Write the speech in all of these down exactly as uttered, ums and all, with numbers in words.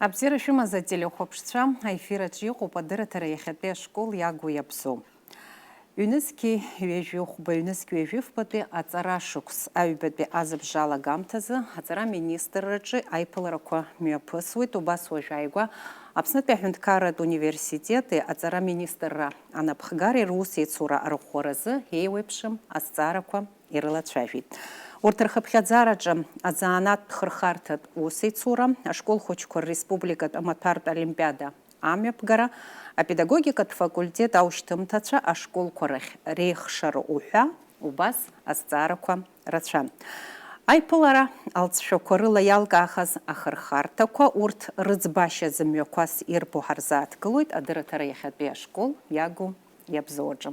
Абзиара шәымаз, ателехәаԥшцәа, аефир аҿы иҟоуп адырраҭара иахьатәи ашкол иагу иабзоу. Ҩнызқьи ҩажәи хәба, ҩнызқьи ҩажәи фбатәи аҵара шықәс аҩбатәи азыбжа алагамҭазы аҵара министрраҿы аиԥыларақәа мҩаԥысуеит. Убас уажә ааигәа Аԥснытәи аҳәынҭқарратә университети аҵара министрра анапхгареи русеицура арӷәӷәаразы еиуеиԥшым азҵаарақәа ирылацәажәеит. Урҭ рхыԥхьаӡараҿы азанааҭтә хырхарҭатә усеицура, ашкол хәыҷқәа рреспубликатә амаҭәартә олимпиада амҩаԥгара, апедагогикатә факультет аушьҭымҭацәа ашколқәа рахь реихшара уҳәа, убас азҵаарақәа рацәан. Аиԥылара алҵшәақәа рыла иалкаахаз ахырхарҭақәа, урҭ рыӡбашьа зымҩақәас ирбо ҳарзааҭгылоит адырраҭара иахьатәи ашкол иагу иабзоу аҿы.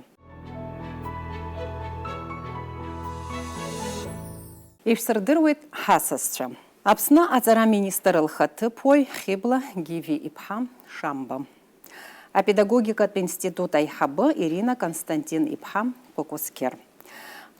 Ишәсырдыруеит ҳасасцәа. Аԥсны аҵара министр лхаҭыԥуаҩ Хьыбла Гиви-иԥҳа Шамба. Апедагогикатә институт аиҳабы Ирина Константин-иԥҳа Кәакәысқьыр.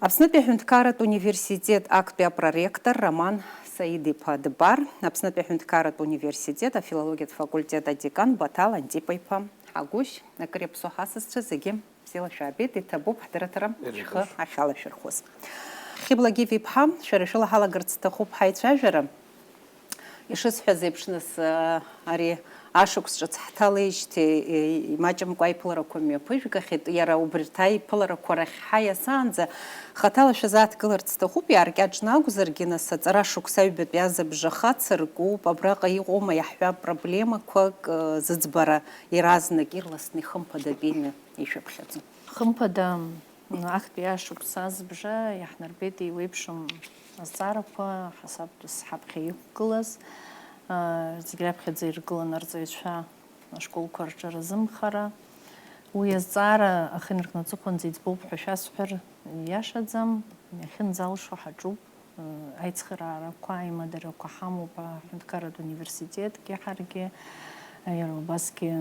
Аԥснытәи аҳәынҭқарратә университет актәи апроректор Роман Саид-иԥа Дбар, Аԥснытәи аҳәынҭқарратә университет афилологиатә факультет адекан Баҭал Антипа-иԥа Ҳагәышь, акыр иаԥсоу ҳасасцәа зегьы бзиала шәаабеит, иҭабуп ҳдырраҭара шәхы ахьалашәырхәыз. Хьыбла Гиви-иԥҳа, шәара шәыла ҳалагарц сҭахуп ҳаицәажәара. Ишысҳәаз еиԥш, нас, а, ари ашықәс ҿыц ҳҭалеижьҭеи, е, имаҷымкәа аиԥыларақәа мҩаԥыжәгахьеит. Иара убарҭ аиԥыларақәа рахь ҳаиасаанӡа хаҭала шәазааҭгыларц сҭахуп, иааркьаҿны акәзаргьы, нас, аҵара шықәса аҩбатәи азыбжа хацыркуп, абраҟа иҟоума иаҳҳәап проблемақәак, э, зыӡбара иаразнак ирласны ихымԥадатәины ишәыԥхьаӡо? Хымԥада, актәи ашықәс азыбжа иаҳнарбеит еиуеиԥшым азҵаарақәа, ҳасабтәыс ҳаԥхьа иқәгылаз, а, зегь раԥхьаӡа иргылан арҵаҩцәа ашколқәа рҿы разымхара. Уи азҵаара ахы инаркны аҵыхәанӡа иӡбоуп ҳәа шәасҳәар иашаӡам, иахьынӡалшо ҳаҿуп. Аицхыраарақәа, аимадарақәа ҳамоуп аҳәынҭқарратә университетгьы ҳаргьы, иара убасгьы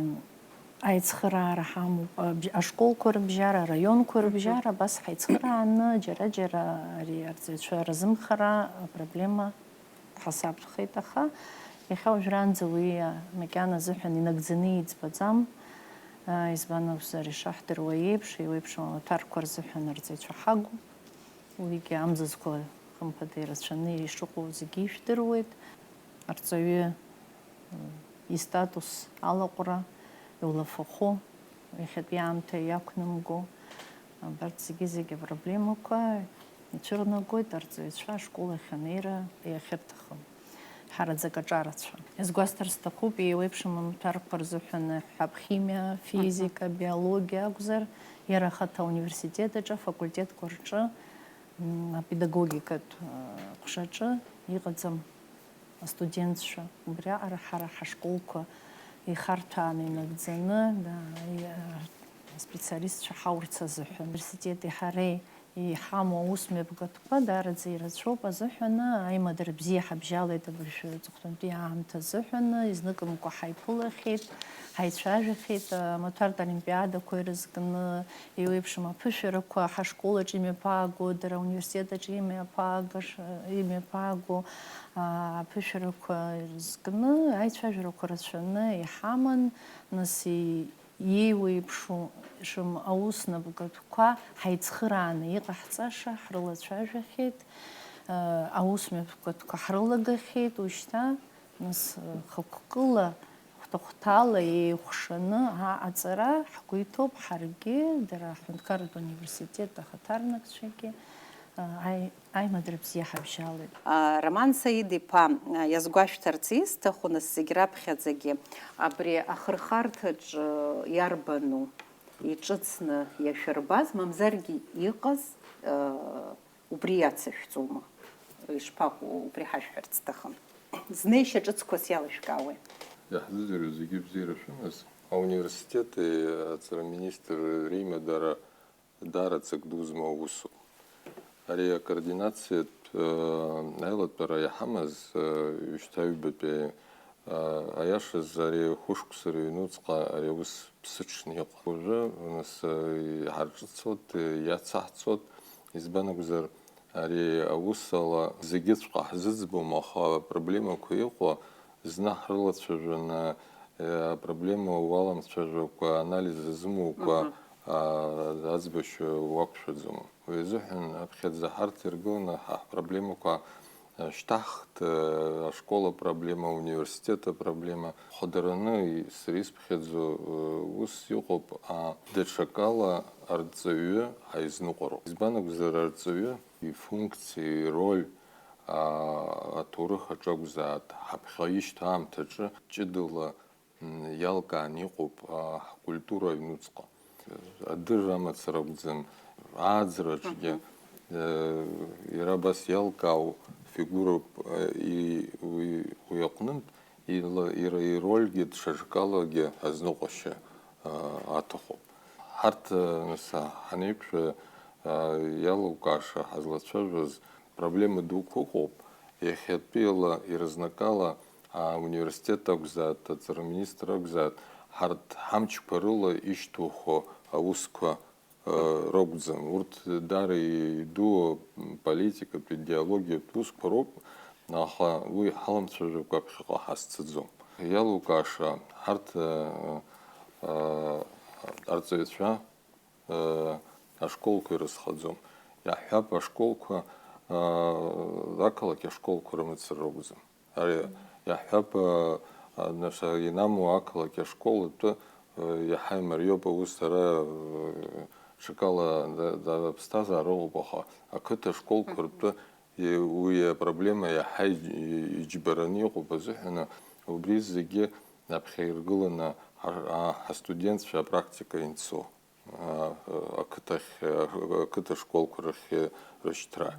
аицхыраара ҳамоуп аб-, ашколқәа рыбжьара, араионқәа рыбжьара, абас ҳаицхырааны, џьара-џьара ари арҵаҩцәа разымхара апроблема ҳасабтәхеит, аха иахьа уажәраанӡа уи макьана азыҳәан инагӡаны иӡбаӡам, избан акәзар, ишаҳдыруа еиԥш, еиуеиԥшым амаҭәарқәа рзыҳәан арҵаҩцәа ҳагу. Уигьы амзызқәа хымԥада ирацәаны ишыҟоу зегьы ижәдыруеит. Арҵаҩы, м, истатус алаҟәра, иулафахәы, иахьатәи аамҭа иақәнамго, абарҭ зегьы-зегьы апроблемақәа ицәырнагоит арҵаҩцәа ашкол ахь анеира иахьырҭахым. Ҳараӡак аҿарацәа. Иазгәасҭар сҭахуп, еиуеиԥшым амаҭәарқәа рзыҳәан, ҳҳәап, химиа, физика, биологиа акәзар, иара ахаҭа ауниверситет аҿы, афакультетқәа рҿы, м, апедагогикатә, а, ҟәшаҿы иҟаӡам астудентцәа. Убриаҟара ҳара ҳашколқәа ихарҭәааны инагӡаны, да, и-, а, аспециалистцәа ҳаурц азыҳәан. Университети ҳареи иҳамоу аус мҩаԥгатәқәа даараӡа ирацәоуп азыҳәаны, аимадара бзиа ҳабжьалеит абыржәы аҵыхәтәантәи аамҭа азыҳәаны, изныкымкәа ҳаиԥылахьеит, ҳаицәажәахьеит, амаҭәартә олимпиадақәа ирызкны, еиуеиԥшым аԥышәарақәа ҳашкол аҿы имҩаԥаагоу, дара ауниверситет аҿы имҩаԥаагаша, имҩаԥаагоу, аа, аԥышәарақәа ирызкны аицәажәарақәа рацәаны иҳаман, нас, и-, Иеиуеиԥшым аус напгатәқәа ҳаицхырааны иҟаҳҵаша ҳрылацәажәахьеит, аус мҩаԥгатәқәа ҳрылагахьеит, ушьҭа, нас, хықәкыла, хәҭа-хәҭала еихәшаны аҟаҵара ҳгәы иҭоуп ҳаргьы, дара аҳәынҭқарратә университет ахаҭарнакцәагьы, аи-, Аимадара бзиа ҳабжьалеит. Роман Саид-иԥа, иазгәашәҭарц исҭаху, нас, зегь раԥхьаӡагьы абри ахырхарҭаҿы иарбану иҿыцны иашәырбаз, мамзаргьы иҟаз, убри иацышәҵома? Ишԥаҟоу, убри ҳашәҳәарц сҭахын. Знеишьа ҿыцқәас иалышәкаауеи? Иаҳзыӡырҩуа зегьы бзиара шәымаз, ауниверситети аҵара министр реимадара даараӡак ду змоу усуп. Ари акоординациатә, э, аилатәара иҳамаз, э, ҩышьҭа аҩбатәи, э, аиашаз ари хәышықәса рыҩнуҵҟа ари аус ԥсыҽны иҟан. Уажәы, нас, э, иҳарҿыцуеит, э, иацаҳҵоит, избан акәзар, ари аус ала зегьыҵәҟьа ҳзыӡбом, аха апроблемақәа иҟоу Зны ҳрылацәажәаны, э, апроблема уаламцәажәакәа, анализ азымукәа, Мгм. а, аӡбашьа уақәшәаӡом. Уи азыҳәан аԥхьаӡа ҳарҭ иргыланы ҳа ҳпроблемақәа, э, шьҭаҳхт, э, ашкол апроблема, ауниверситет апроблема. Хәадараны и-, сара исԥхьаӡо, э, ус иҟоуп, а, даҽакала арҵаҩы ҳаизныҟәароуп. Избан акәзар, арҵаҩы ифункциа, ироль, а, аҭоурых аҿы акәзааит, ҳаԥхьа ишьҭоу аамҭаҿы ҷыдала, м, иалкааны иҟоуп, а, ҳкультура аҩнуҵҟа. Адырра амацара акәӡам, ааӡараҿгьы, Мгм. э, иара абас иалкаау фигуроуп, э, и-, уи, уи аҟнытә ила-, ира-, ирольгьы даҽакалагьы азныҟәашьа, а, аҭахуп. Ҳарҭ, а, нас, ҳанеиқәшәа, а, иалукааша ҳазлацәажәоз проблема дуқәа ыҟоуп. Иахьатәиала, ирызнакала, а, ауниверситет акәзааит, аҵара министр акәзааит, ҳарҭ ҳамчқәа рыла ишьҭухуа аусқәа, а, ракәӡам. Урҭ даара идуу политикатә, идеологиатә усқәа роуп, аха уи ҳаламцәажәакәа ԥхьаҟа ҳазцаӡом. Иалукааша, ҳарҭ, а, а, арҵаҩцәа, а, ашколқәа ирызхаӡом. Иаҳҳәап, ашколқәа, а, ақалақь ашколқәа рымацара ракәӡам. Ари иаҳҳәап, а, а, нас, а, ианаму ақалақь ашкол атәы, а, иаҳа имариоуп аус, ара, а, ҽакала да-, да-, аԥсҭазаара ыҟоуп, аха ақыҭа ашколқәа Мгм. ртәы и-, уи апроблема иаҳа и-, и-, иџьбараны иҟоуп азыҳәан, убри зегьы аԥхьа иргыланы ҳа-, а, ҳастудентцәа апрактика инцо, а, ақыҭахь, а, ақыҭа школқәа рахь рышьҭра.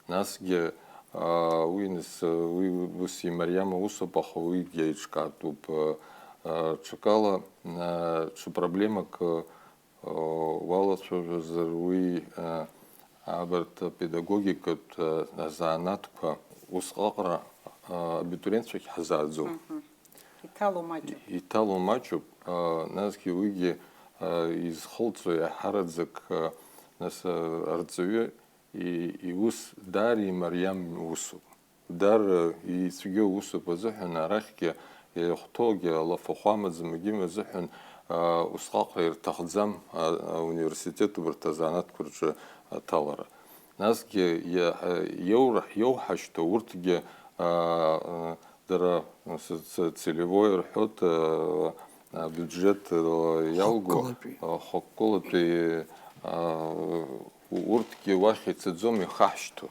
Насгьы, а, уи нас, уи ус имариам усуп, аха уигьы еиҿкаатәуп. А, а, ҽакала, а, ҽа проблемак, а, уалацәажәозар, уи, а, абарҭ апедагогикатә, а, азанааҭқәа усҟаҟара, а, абитуриентцәагь ҳазааӡом. Мгм. Иҭало маҷуп. Иҭало маҷуп, а, насгьы уигьы, а, изхылҵо иаҳараӡак, а, нас, а, арҵаҩы и-, иус даара имариам усуп. Даара ицәгьоу усуп азыҳәан, арахьгьы иахәҭоугьы алафахәы амаӡам, егьим азыҳәан, а, усҟаҟа ирҭахӡам, а, ауниверситет убарҭ азанааҭқәа рҿы аҭалара. Насгьы иа-, иоура-, иоуҳашьҭоу урҭгьы, а, а, дара, ц-, ц-, целевой рҳәоит, а, а, бюджет, а, иалго, Хықәкылатәи. а, хықәкылатәи, а, урҭгьы уахь ицаӡом, ихаҳшьҭу.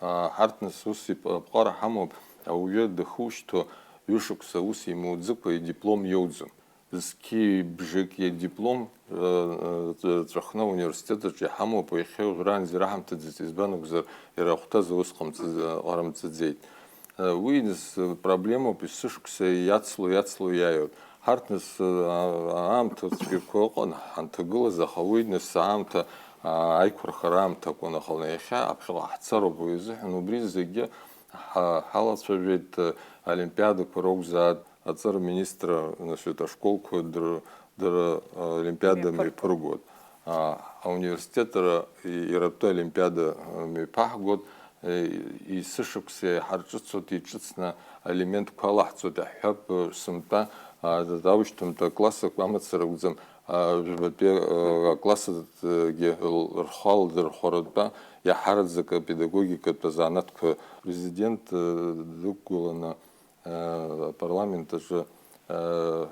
А, ҳарҭ нас ус ип-, аԥҟара ҳамоуп, ауаҩы дахушьҭуа ҩышықәса аус имуӡыкәа идиплом иоуӡом. Зқьи бжаки адиплом, э, э, ҵәахны ауниверситет аҿы иҳамоуп, иахьа уажәраанӡа ираҳамҭаӡеит, избан акәзар, иара ахәҭаз аус ҟамҵаӡ-, ҟарымҵаӡеит. Э, уи нас, э, проблемоуп, есышықәса иацло, иацло иааиуеит. Ҳарҭ нас, э, а-, аамҭа цәгьақәа ыҟан ҳанҭагылаз, аха уи нас аамҭа, а, аиқәырхара аамҭа акәын, аха иахьа аԥхьаҟа ҳцароуп, уи азыҳәан убри зегьы ҳа-, ҳалацәажәеит, э, олимпиадақәа ракәзааит, аҵара министра, значит, ашколқәа дыр-, дара, а, олимпиада Мҩаԥырго. мҩаԥыргоит. А, ауниверситетра и-, иратәы олимпиада, а, мҩаԥаҳгоит, э, есышықәса иҳарҿыцуеит, иҿыцны алиментқәа алаҳҵоит, иаҳҳәап, э, сынтәа, а, д-, аушьҭымҭа классақәа амацара акәӡам, а, жәбатәи, э, аклассгьы л-, рхы алдырхәаратәа иаҳараӡак апедагогикатә азанааҭқәа президент, э, дықәгыланы, э, апарламент аҿы, э,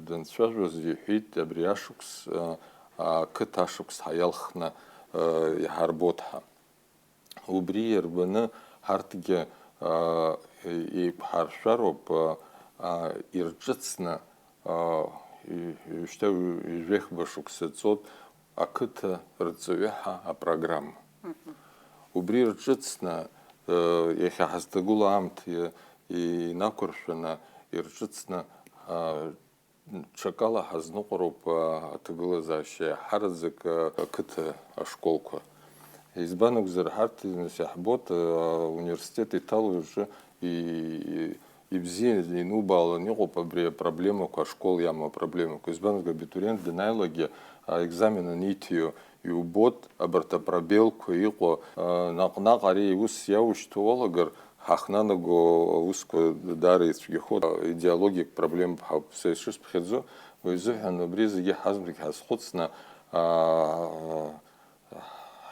данцәажәоз иҳәеит, абри ашықәс, э, ақыҭа ашықәс ҳәа иалхны, э, иҳарбоит ҳәа. Убри иарбаны ҳарҭгьы, э, еиқәҳаршәароуп, э, э, ирҿыцны, а, и-, ишьҭа ҩажәихба шықәса ҵуеит ақыҭа рҵаҩы ҳәа апрограмма. Мгм. Убри рҿыцны, э, иахьа ҳазҭагылоу аамҭа и-, инақәыршәаны ирҿыцны, а, ҽакала ҳазныҟәароуп, а, аҭагылазаашьа иаҳараӡак, а, ақыҭа ашколқәа. Избан акәзар, ҳарҭ нас иаҳбоит, а, ауниверситет иҭало рҿы и-, и-, ибзианы инубаалан иҟоуп абри апроблемақәа, ашкол иамоу апроблемақәа. Избанзар, абитуриент данааилакгьы, а, аекзамен аниҭио, иубоит абарҭ апробелқәа иҟоу, а, наҟ-наҟ ари ус иаушьҭуа уалагар, ахнанаго аусқәа даара ицәгьахоит, идеологиатә проблемоуп ҳәа ауп са ишысԥхьаӡо, уи азыҳәан убри зегьы ҳазмҭгь ҳазхәыцны, аа,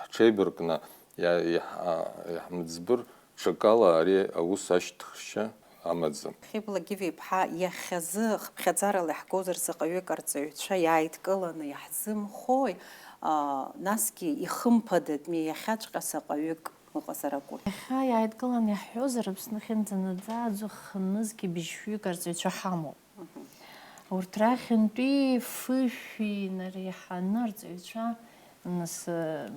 ҳҽеибаркны иа-, иаҳ-, иаҳмыӡбыр ҽакала ари аус ашьҭхшьа амаӡам. Хьыбла Гиви-иԥҳа, иахьазы хыԥхьаӡарала иаҳгозар, заҟаҩык арҵаҩцәа иааидкыланы иаҳзымхои, аа, насгьы ихымԥадатәми, иахьаҵәҟьа заҟаҩык ыҟазар акәын? Иахьа иааидкыланы иаҳҳәозар, Аԥсны ахьынӡанаӡааӡо хынызқьи быжьшәҩык арҵаҩцәа ҳамоуп. Мгм. Урҭ рахьынтәи фышәи инареиҳаны арҵаҩцәа, нас, э,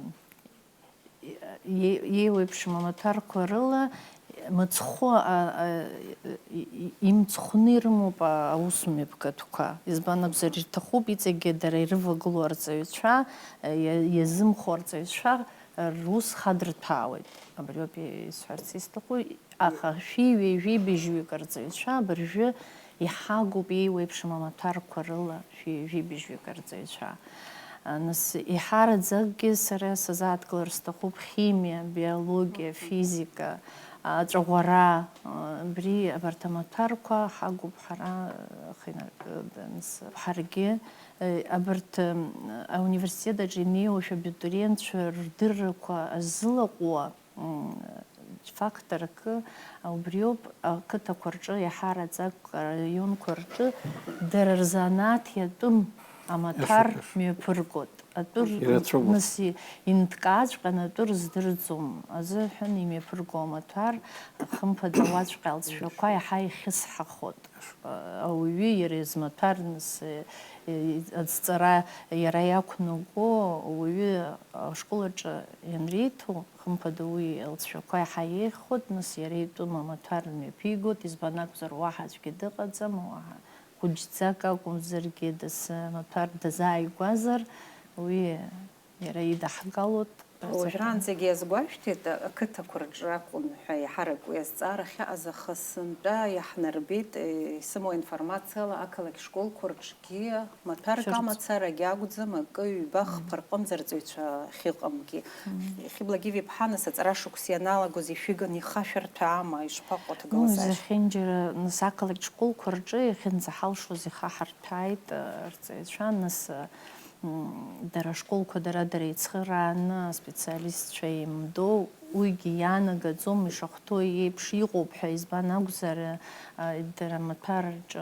Иеи-, иеиуеиԥшым амаҭәарқәа рыла мыцхәы, а, а, и-, и-, имцхәны ирымоуп, а, аусмҩаԥгатәқәа. Избан акәзар, ирҭахуп иҵегьгьы дара ирывагылоу арҵаҩцәа, а, иа-, иазымхо арҵаҩцәа рус хадырҭәаауеит. Абриоуп исҳәарц исҭаху, аха шәи ҩажәи быжьҩык арҵаҩцәа абыржәы иҳагуп иеиуеиԥшым амаҭәарқәа рыла шәи ҩажәи быжьҩык арҵаҩцәа. Нас, иҳараӡакгьы сара сазааҭгылар сҭахуп химиа, биологиа, физика, аҵәаӷәара, абри абарҭ амаҭәарқәа ҳагуп ҳара, хинар-, нас, ҳаргьы, абарҭ, ауниверситет аҿы инеиуашәа абитуриентцәа рдыррақәа азылаҟәуа, М, факторк убриоуп, ақыҭақәа рҿы иаҳараӡак араионқәа рҿы дара рзанааҭ иатәым амаҭәар Иашоуп, иашоуп. Мҩаԥыргоит. Атәы р-, Ирацәоуп. Нас и-, инҭкааҵәҟьаны атәы рыздырӡом азыҳәан имҩаԥырго амаҭәар, хымԥада уаҵәҟьа алҵшәақәа иаҳа ихьысҳахоит. Ауаҩы иара измаҭәар, нас, э, э, азҵара иара иақәнаго ауаҩы ашкол аҿы ианреиҭо, хымԥада уи алҵшәақәа иаҳа еиӷьхоит, нас иара итәым амаҭәар мҩаԥигоит, избан акәзар, уаҳа аӡәгьы дыҟаӡам, уаҳа хәыҷӡак акәымзаргьы, дас-, амаҭәар дазааигәазар, уи иара идаҳгалоит. Уажәраанӡагьы иазгәашәҭеит, ақыҭақәа рҿы акәын ҳәа еиҳарак уи азҵаара ахьаҟаз, аха сынтәа иаҳнарбеит, исымоу аинформациала, ақалақь школқәа рҿгьы маҭәарк Шәырҵ- амацарагьы акәӡам, акы ҩба Мм. хԥа рҟынӡа арҵаҩцәа ахьыҟамгьы. Мм. Хьыбла Гиви-иԥҳа, нас аҵара шықәс ианалагоз ишәиганы ихашәырҭәаама, ишԥаҟоу Ну, аҭагылазаашьа? Зехьынџьара, нас, ақалақь школқәа рҿы иахьынӡаҳалшоз ихаҳарҭәааит, э, арҵаҩцәа, нас, э, м, дара ашколқәа дара-дара еицхырааны аспециалистцәа еимдо, уигьы иаанагаӡом, ишахәҭоу еиԥш иҟоуп ҳәа, избан акәзар, э, дара амаҭәар рҿы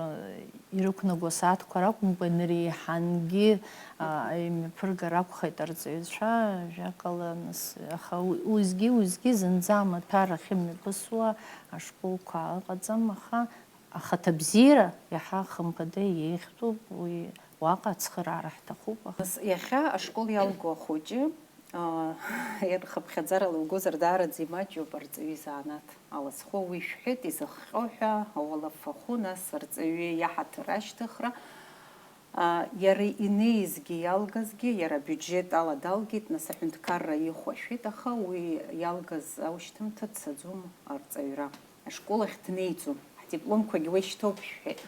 ирықәнаго асааҭқәа ракәымкәа, инареиҳангьы, а, имҩаԥыргар акәхеит арҵаҩцәа, ажәакала, нас, аха у-, уеизгьы, уеизгьы зынӡа амаҭәар ахьымҩаԥысуа ашколқәа ыҟаӡам, аха ахаҭабзиара иаҳа хымԥада иеиӷьтәуп, уи уаҟа ацхыраара ҳҭахуп, аха Нас, иахьа ашкол иалго ахәыҷы, аа, ирхыԥхьаӡарала угозар, даараӡа имаҷҩуп арҵаҩы изанааҭ алазхәы, уи шәҳәеит, изыхҟьо ҳәа, ауалафахәы, нас арҵаҩы иаҳаҭыр ашьҭыхра. Аа, иара инеизгьы иалгазгьы, иара абиуџьет ала далгеит, нас аҳәынҭқарра ихәашәеит, аха уи иалгаз аушьҭымҭа дцаӡом арҵаҩра. Ашкол ахь днеиӡом. Ҳдипломқәагьы уа ишьҭоуп шәҳәеит.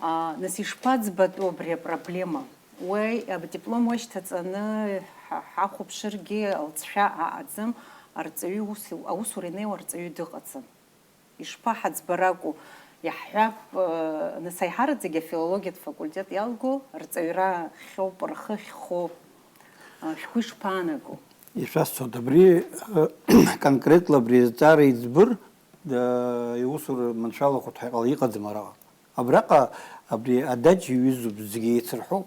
Аа, нас ишԥаӡбатәу абри апроблема? Уи адиплом уашьҭаҵаны ҳа-, ҳахәаԥшыргьы алҵшәа аҟаӡам, арҵаҩы ус, аусура инеиуа арҵаҩы дыҟаӡам. Ишԥаҳаӡбаракәу? Иаҳҳәап, э, нас аиҳараӡагьы афилологиатә факультет иалго рҵаҩра хьоуп, рхы ахьхоу, э, шәгәы ишԥаанаго? Ишәасҳәоит, абри, э, конкретла абри азҵаара иӡбыр, э, иусура маншәалахоит ҳәа иҟала-, иҟаӡам араҟа. Абраҟа абри адаҷ иҩызоуп, зегьы еицырҳәоуп.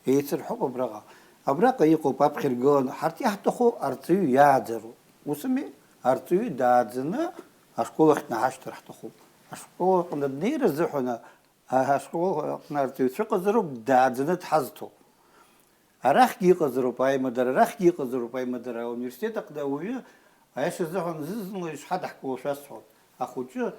Еицырҳәоуп абраҟа. Абраҟа иҟоуп аԥхьа иргыланы, ҳарҭ иаҳҭаху арҵаҩы иааӡароуп. Усыми, арҵаҩы дааӡаны ашкол ахь днаҳашьҭыр ҳҭахуп. Ашкол аҟны днеир азыҳәан, а, ашкол аҟны арҵаҩцәа ыҟазароуп, дааӡаны дҳазҭо. Арахьгьы иҟазароуп аимадара, арахьгьы иҟазароуп аимадара, ауниверситет аҟны ауаҩы, аиаша азыҳәан, зны-зынла ишҳадаҳкыло шәасҳәоит. Ахәыҷы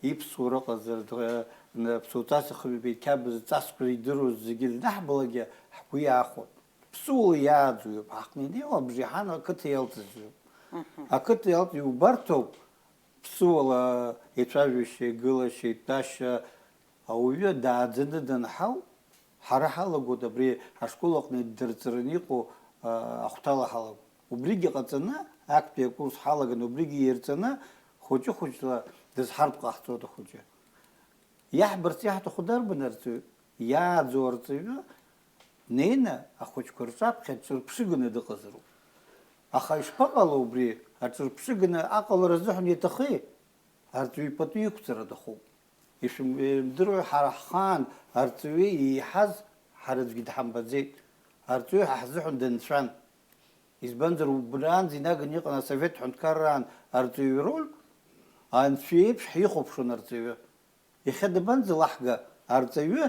иԥсуара ыҟазар, дра-, н-, ԥсуаҵас ихы ҩбеит, қьабз ҵасқәа идыруаз зегьы днаҳбалакгьы ҳгәы иаахәоит. Ԥсуала иааӡоуп, ҳаҟны инеиуа абжеиҳан ақыҭа иалҵызҩуп. Мгм. Ақыҭа иалҵ-, иубарҭоуп, ԥсуала ицәажәашьа, игылашьа, итәашьа, ауаҩы дааӡаны данҳау, ҳара ҳалагоит абри ашкол аҟны иддырҵараны иҟоу, а, ахәҭала ҳалагоит. Убригьы ҟаҵаны, актәи акурс ҳалаган, убригьы ирҵаны, Хәыҷы-хәыҷла дызҳартә ҟаҳҵоит ахәыҷы. Иаҳбарц иаҳҭаху дарбан арҵаҩы? Иааӡоу арҵаҩы днеины ахәыҷқәа рҿаԥхьа дҿырԥшыганы дыҟазароуп. Аха ишԥаҟало убри, аҿырԥшыганы аҟалара азыҳәан иаҭахи? Арҵаҩы ипату иқәҵара аҭахуп. Ишәымдыруеи, ҳара ҳхаан арҵаҩы еиҳаз ҳара аӡәгьы дҳамбаӡеит. Арҵаҩы ҳа ҳзыҳәан дынцәан. Избанзар, убранӡа инаганы иҟан асовет ҳәынҭқарраан арҵаҩы ироль, анцәа иеиԥш ҳихәаԥшуан арҵаҩы. Иахьа дабанӡалаҳга арҵаҩы,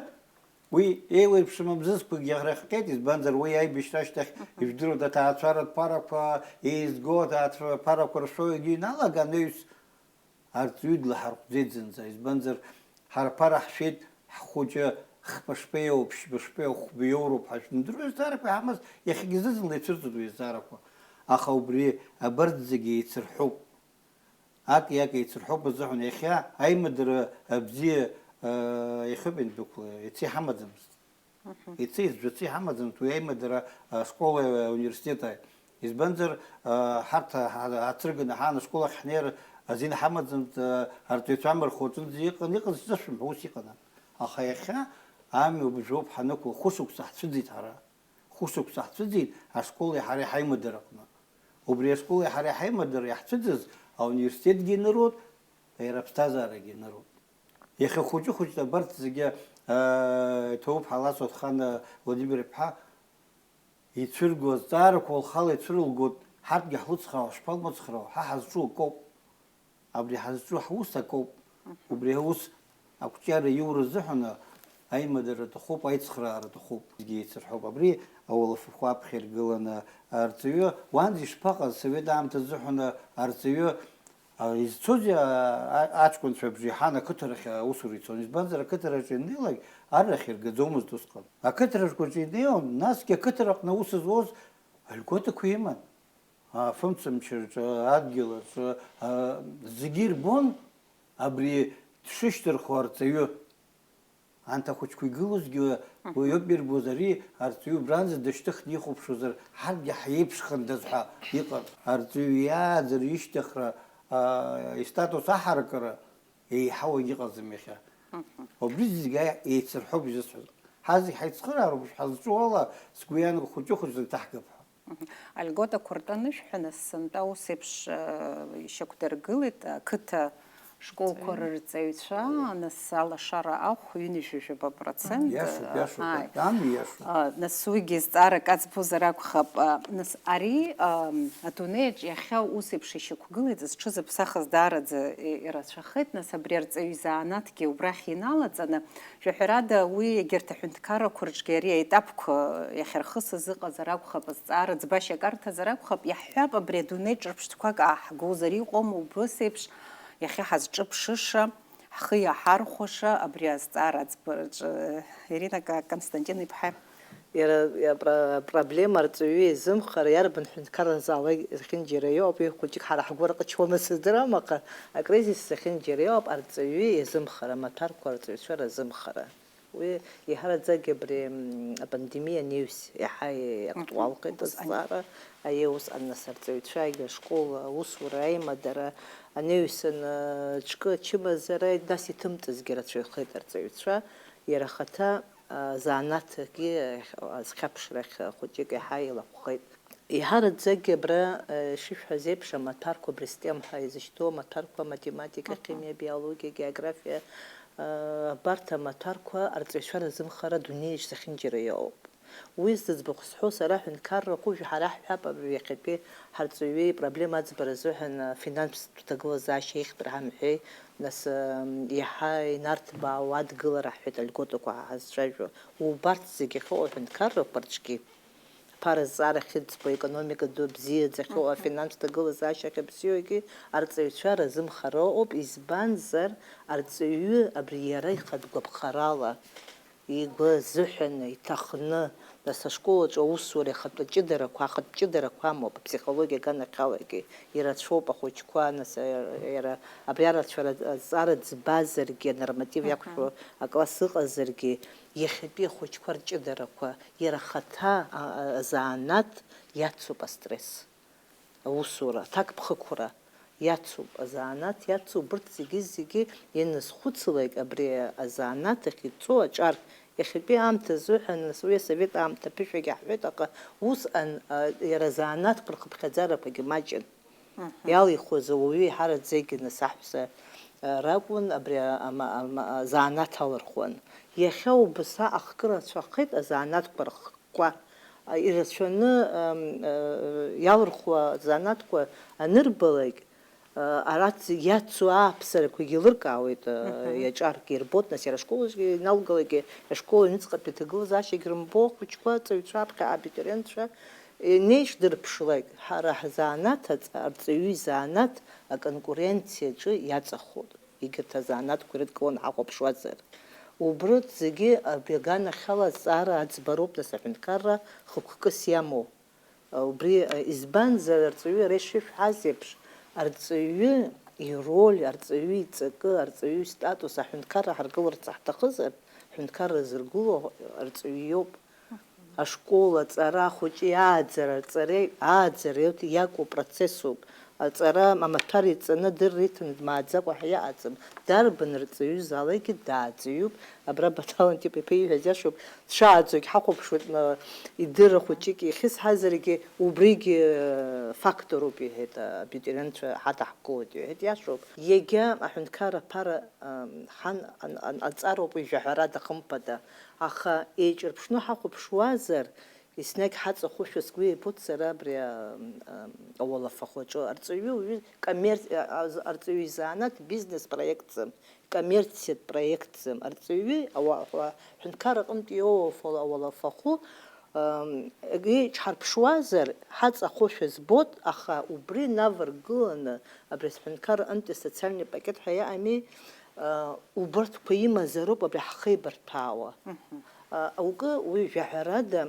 уи еиуеиԥшым абзызқәагьы рахҟьеит, избанзар, уи аибашьра ашьҭахь, ижәдыруада, аҭаацәаратә ԥарақәа еизго, аҭаацәаратә ԥарақәа ршәо егьыҩналага анаҩс, арҵаҩы длаҳарҟәӡеит зынӡа, избанзар, ҳара ԥара ҳшәеит, ҳхәыҷы хԥа шԥеиоу, ԥшьба шԥеиоу, хәба иоуроуп ҳәа шәымдыруеи, азҵаарақәа иҳамаз иахьагьы зны-зынла ицәырҵуеит уи азҵаарақәа. Аха убри абарҭ зегьы еицырҳәоуп. Аки-аки еицырҳәоуп азыҳәан иахьа аимадара абзиа, э, иахьоуп иандәықәла, иацы иҳамаӡамызт. Мгм. Иацы, изжәацы иҳамаӡамызт уи аимадара, э, ашкол, э, ауниверситет ааи. Избанзар, э, ҳарҭ ҳа-, ҳацрыганы ҳаан ашкол ахь ҳнеир азин ҳамаӡамызт, э, арҵаҩцәа амырхәа аҿынӡа иҟан, иҟаз ҿышәымҳәа ус иҟан. Аха иахьа амҩа убжоуп ҳанықәла, хәышықәса ҳцәыӡит ҳара. Хәышықәса ҳцәыӡит ашколи ҳареи ҳаимадара аҟны. Убри ашколи ҳареи ҳаимадара иаҳцәыӡыз ауниверситетгьы ианыруеит, иара аԥсҭазаарагьы ианыруеит. Иахьа хәыҷы-хәыҷла абарҭ зегьы, аа, иҭоуп ҳәа Аласу Ҭхана Владимир-иԥҳа ицәырго азҵаарақәа лхала ицәырылгоит, ҳарҭгьы ҳлыцхраауа, шԥалмыцхраау, ҳа ҳазҿу акоуп. Абри ҳазҿу ҳус акоуп. Мгм. Убри аус ақәҿиара иоура азыҳәан аимадара аҭахуп, аицхраара аҭахуп, зегьы еицырҳауп. Абри ауалафахәы аԥхьа иргыланы арҵаҩы, уанӡа ишԥаҟаз, асовет аамҭа азыҳәан арҵаҩы, а, изцозеи, а, а, аҷкәынцәа абжеиҳан ақыҭарахь аусура ицон, избанзар, ақыҭараҿы ианнеилак аррахь иргаӡомызт усҟан. Ақыҭарақәаҿы инеиуан, насгьы ақыҭараҟны аус зуаз льготақәа иман. Афымцамч рҿы, адгьыл аҿы, а, зегьы ирбон абри дшышьҭырхуа арҵаҩы. Анҭ ахәыҷқәа игылозгьы уи иоуп ирбоз, ари арҵаҩы убранӡа дышьҭыхны ихәаԥшуазар, ҳарҭгьы ҳиеиԥшхандаз ҳәа иҟан. Арҵаҩы иааӡара, ишьҭыхра, а, истатус аҳаракыра еиҳау агьыҟаӡам иахьа. Мгм. Убри зегьы еицырҳәоуп изысҳәаз. Ҳазегь ҳаицхыраароуп, ҳазҿу ала, сгәы иаанагоит, хәыҷы-хәыҷла иҭаҳгап ҳәа. Мгм. Алигота Кәыртаны шәҳәа, нас, сынтәа ус еиԥш, э, ишьақәдыргылеит ақыҭа школқәа рырҵаҩцәа, нас алашара ахә ҩынҩажәижәаба процент. Иашоуп, иашоуп, ааи. Ан иашоуп. А, нас уигьы зҵаарак аӡбозар акәхап. А, нас ари, ам, адунеиаҿ иахьа ус еиԥш ишьақәгылеит, зҽызыԥсахыз даараӡа и-, ирацәахеит, нас абри арҵаҩы изанааҭгьы убрахь иналаҵаны, Шәаҳәарада, уи егьырҭ аҳәынҭқаррақәа рҿгьы ари аетапқәа иахьархысыз ыҟазар акәхап, азҵаара ӡбашьак арҭазар акәхап, иаҳҳәап, абри адунеи ҿырԥштәқәак ааҳгозар иҟоума убыс еиԥш иахьа ҳазҿыԥшыша, ҳхы иаҳархәаша абри азҵаара аӡбараҿы? Ирина Ка-, Константин-иԥҳа. Иара, иара апро-, апроблема арҵаҩы иазымхара иарбан ҳәынҭқарразаалак зехьынџьара иоуп, уи хәыҷык ҳара ҳгәы арҟычуама сыздырам, аха акризис зехьынџьара иоуп арҵаҩы иазымхара, амаҭәарқәа арҵаҩцәа разымхара. Уи еиҳараӡак абри, м, апандемиа анаҩс иаҳа иактуалхеит. Мгм. Азҵаара, аиеи, усҟан нас арҵаҩцәагьы ашкол аусура аимадара анаҩсан, ы, ҽкы ачымазара, нас иҭымҵызгьы рацәаҩхеит арҵаҩцәа, иара ахаҭа, ы, заанаҭгьы, ы, азхьаԥшрахь хәыҷык иаҳа илахәхеит. Еиҳараӡакгьы абра, э, ишышәҳәаз еиԥш, амаҭәарқәа, абри стем ҳәа изышьҭоу амаҭәарқәа, математика, Аха. Химиа, биологиа, географиа, э, абарҭ амаҭәарқәа арҵаҩцәа разымхара адунеиаҿ зехьынџьара иоуп. Уи зыӡбахә сҳәо сара, ҳәынҭқарра ҟәыжә ҳара ҳҳәап, абри иахьатәи ҳарҵаҩы ипроблема аӡбара азыҳәан, э, финанстә ҭагылазаашьа еиӷьтәра ҳамҳәеи, нас, э, иаҳа инарҭбаау адгылара ҳҳәеит, альготақәа ҳазцәажәо. Убарҭ зегьы ахьыҟоу аҳәынҭқаррақәа рҿгьы. Аԥара зҵаара ахьыӡбо, аекономика ду бзиаӡа ахьыҟоу, Мгм. Афинанстә ҭагылазаашьа ахьыбзиоугьы арҵаҩцәа разымхара ыҟоуп, избанзар, арҵаҩы абри иара ихатә гәаԥхарала, игәы азыҳәаны, иҭахны, нас ашкол аҿы аусура ахатә ҷыдарақәа, ахатә ҷыдарақәа амоуп, аԥсихологиа аганахьалагьы ирацәоуп ахәыҷқәа, нас, а, иара абри арацәара азҵаара ӡбазаргьы, анорматив Мгм. иақәшәо акласс ыҟазаргьы, иахьатәи ахәыҷқәа рҷыдарақәа, иара ахаҭа, а, а, азанааҭ иацуп астресс, аусура, аҭакԥхықәра. Иацуп, азанааҭ иацуп, урҭ зегьы-зегьы ианазхәыцлак, абри азанааҭ ахь ицо аҿар, иахьатәи аамҭа азыҳәан, нас уи асовет аамҭа ԥышәагьы ҳҳәеит, аха усҟан, а, иара азанааҭқәа рхыԥхьаӡарақәагьы маҷын. Мгм. Иалихуаз ауаҩы еиҳараӡакгьы нас аҳәса, а, ракәын, абри а-, ама-, ама-, азанааҭ алырхуан. Иахьа убас ахкы рацәахеит азанааҭқәа рхкқәа, а, ирацәаны, ам, а, иалырхуа азанааҭқәа анырбалак, а, арҭ зегь иацу ааԥсарақәагьы еилыркаауеит, а, Мгм. иаҿаргьы ирбоит, нас иара ашколаҿгьы иналгалакгьы, ашкол аҩныҵҟатәи аҭагылазаашьагь рымбо ахәыҷқәа, аҵаҩцәа аԥхьа, абитуриентцәа, инеиҿдырԥшлак, ҳара ҳзанааҭ аҵ-, арҵаҩы изанааҭ аконкуренциаҿы иаҵахоит, егьырҭ азанааҭқәа ирыдкыланы ҳахәаԥшуазар. Убрҭ зегьы абри аганахьала азҵаара аӡбароуп, нас аҳәынҭқарра хықәкыс иамоу. Убри, избанзар, арҵаҩы иара ишышәҳәаз еиԥш, арҵаҩы ироль, арҵаҩы иҵакы, арҵаҩы истатус аҳәынҭқарра ҳаргыларц ҳҭахызар, ҳәынҭқарра зыргыло арҵаҩы иоуп. Ашкол, аҵара, ахәыҷы иааӡара, арҵареи ааӡареи иакәу процессуп. Аҵара амаҭәар иҵаны адырра иҭаны дмааӡакәа ҳәа иҟаӡам. Дарбан рҵаҩызаалакгьы дааӡаҩуп. Абра Баҭал Антип-иԥа ииҳәаз иашоуп. Дшааӡогь ҳахәаԥшуеит, ма, идырра хәыҷык ихьысҳазаргьы, убригьы, э, факторуп, иҳәеит, абитуриентцәа ҳадаҳкылоит, иҳәеит, иашоуп. Иагьа аҳәынҭқарра аԥара, ам, ҳан-, ан-, ан-, анҵароуп уи жәаҳәарада, хымԥада. Аха еиҿырԥшны ҳахәаԥшуазар, еснагь ҳаҵахошәа сгәы иабоит сара абри, а, а, ауалафахәаҿы. Арҵаҩы уаҩы коммерц-, а, а, арҵаҩы изанааҭ бизнес проектӡам, коммерциатә проектӡам. Арҵаҩы ауа-, ауа-, ҳәынҭқарра аҟынтә иоуа ауалафахәы, ам, еиҿҳарԥшуазар, ҳаҵахошәа збоит, аха убри наваргыланы абри аҳәынҭқарра аҟынтәи асоциальный пакет ҳәа иҟами, а, убарҭқәа имазароуп абри ҳхеибарҭәаауа. Мгм. А, аукы уи жәаҳәарада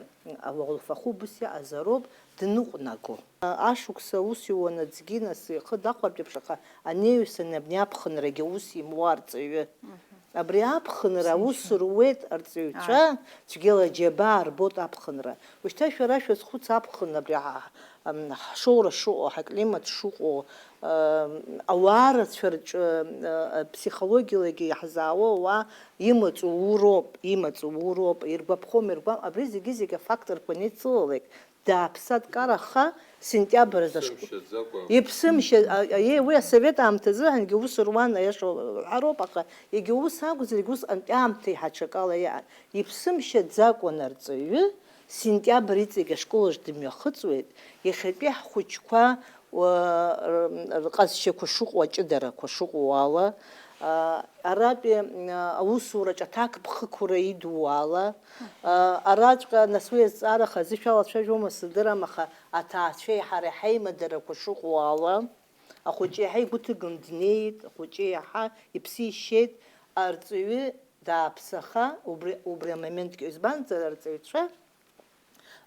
ауалафахәы убыс иҟазароуп дныҟәнаго. А, ашықәс аус иуан аӡәгьы, нас, ихы дахәартә еиԥш, аха анаҩсан абни аԥхынрагьы аус имуа арҵаҩы. Мгм. Абри аԥхынра аус Сыншьа. Руеит арҵаҩцәа, Ааи. Цәгьала џьабаа рбоит аԥхынра. Ушьҭа шәара шәазхәыц аԥхынра абри ҳа-, ам, ҳшоура шыҟоу, ҳаклимат шыҟоу, ам, ауаа рацәа рҿы, а, а, ԥсихологиалагьы иаҳзаауа ауаа имаҵ ууроуп, имаҵ ууроуп, иргәаԥхом, иргәам-, абри зегьы-зегьы афакторқәа анеицылалак, дааԥса-дкараха, сентиабр азы ашкол. Иԥсымшьаӡакәа. Иԥсымшьа-, а, а, е, уи асовет аамҭазыҳәангьы ус руан, аиаша уҳәароуп, аха егьа ус акәзаргьы, усҟантәи аамҭа еиҳа аҽакала иҟан. Иԥсымшьаӡакәан арҵаҩы, сентиабр иҵегь ашколаҿ дымҩахыҵуеит, иахьатәи ҳхәыҷқәа, уа, р-, рҟазшьақәа шыҟоу, аҷыдарақәа шыҟоу ала, а, аратәи, а, аусураҿ аҭакԥхықәра идуу ала, а, араҵәҟьа, нас уи азҵаара хазы шәалацәажәома сыздырам, аха аҭаацәеи ҳареи ҳаимадарақәа шыҟоу ала, ахәыҷы иаҳа игәы ҭыганы днеит, ахәыҷы иаҳа иԥсы ишьеит, арҵаҩы дааԥсаха, убри, убри амоментгьы, избанзар, арҵаҩцәа,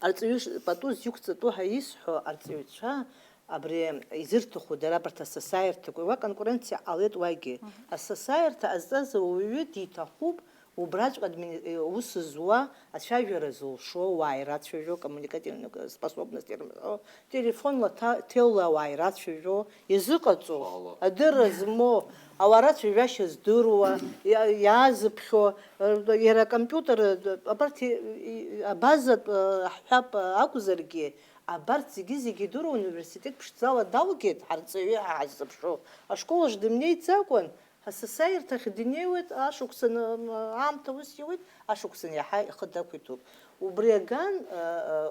арҵаҩы ш-, пату зиқәҵатәу ҳәа исҳәо, арҵаҩцәа абри изырҭаху дара абарҭ асасааирҭақәа, уа конкуренциа ҟалеит уагьы. Мгм. Асасааирҭа ҟазҵаз ауаҩы диҭахуп, убраҵәҟьа админи-, аус зуа, ацәажәара зылшо, уаа ирацәажәо, коммуникативная способность ирымҳәо, телефонла ҭа-, ҭелла ауаа ирацәажәо, изыҟаҵо, Хала. Адырра змоу, ауаа рацәажәашьа здыруа, иа-, иаазыԥхьо, р-, иара акомпиутер, р-, абарҭ и-, и-, абазатә, р-, ҳҳәап, р-, акәзаргьы, абарҭ зегьы-зегьы идыруа университет ԥшӡала далгеит, ҳарҵаҩы ҳәа ҳаззыԥшу. Ашколаҿ дымнеиӡакәан, асасааирҭахь днеиуеит, ашықәсан, м, аамҭа ус иуеит, ашықәсан иаҳа ихы дақәиҭуп. Убри аган, ы,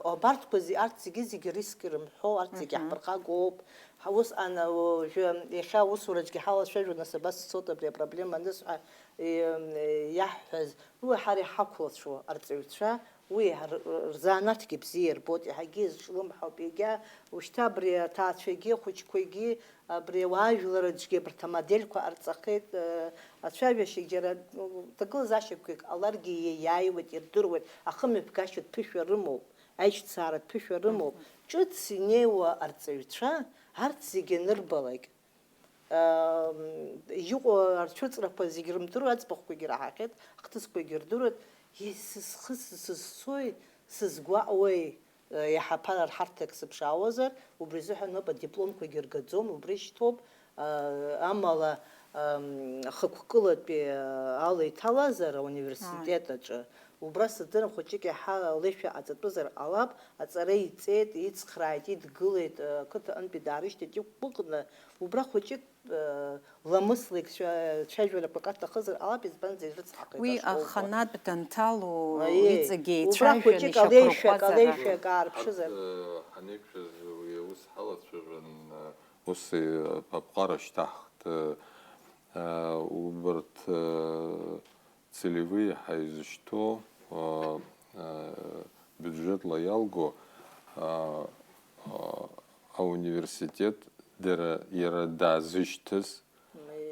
ы, абарҭқәа зе-, арҭ зегьы-зегьы риск ирымҳәо, арҭ зегьы Мгм. Ҳԥырхагоуп. Ҳа-, усҟан, ы, уажәы иахьа аусураҿгьы ҳалацәажәон, нас абас сцоит абри апроблема анысҳәа, и-, м, иаҳҳәаз, уи ҳара иҳақәлацәоу арҵаҩцәа, уи р-, р-, рзанааҭгьы бзиа ирбоит, иаҳагьы изҿлымҳауп, иагьа ушьҭа абри аҭаацәагьы, ахәыҷқәагьы, абри ауаажәлар аҿгьы абарҭ амодельқәа ҟарҵахеит, э, ацәажәашьагь џьара, м, ҭагылазаашьақәак ҟаларгьы иа-, иааиуеит, ирдыруеит, ахымҩаԥгашьатә ԥышәа рымоуп, аиҿцааратә ԥышәа рымоуп. Мгм. Ҿыц инеиуа арҵаҩцәа, арҭ зегьы анырбалак, ам, иҟоу арцәыҵрақәа зегь рымдыруа аӡбахәқәагьы раҳахьеит, ахҭысқәагьы рдыруеит, сызхыз, сызцои, сызгәаҟуеи? Иаҳа ԥара рҳарҭак сыԥшаауазар, убри азыҳәан ауп адипломқәагьы ргаӡом, убри шьҭоуп, амала, хықәкылатәи ала иҭалазар ауниверситет аҿы, убра сыздырам, хәыҷык иаҳа леишәа ҟаҵатәызар ҟалап, аҵара иҵеит, ицхрааит, идгылеит, ақыҭа аҟынтәи даарышьҭит, иқәгәыӷны, убра хәыҷык ламыслак цәа-, цәажәарақәак аҭахызар ҟалап, избанзар, ирыцҳахеит ашколқәа. Уи аханатә данҭало, аиеи, иҵегь убра еицәажәан хәыҷык алеишәак, ишьақәырӷәӷәазар. Алеишәак аарԥшызар. Ҳарҭ, ҳанеиқәшәаз уи аус ҳалацәажәан, ус, аԥҟара шьҭаҳхт, убарҭ, целевые ҳәа изышьҭоу, а, а, бюджетла иалго, а, а, ауниверситет дара, иара даазышьҭыз,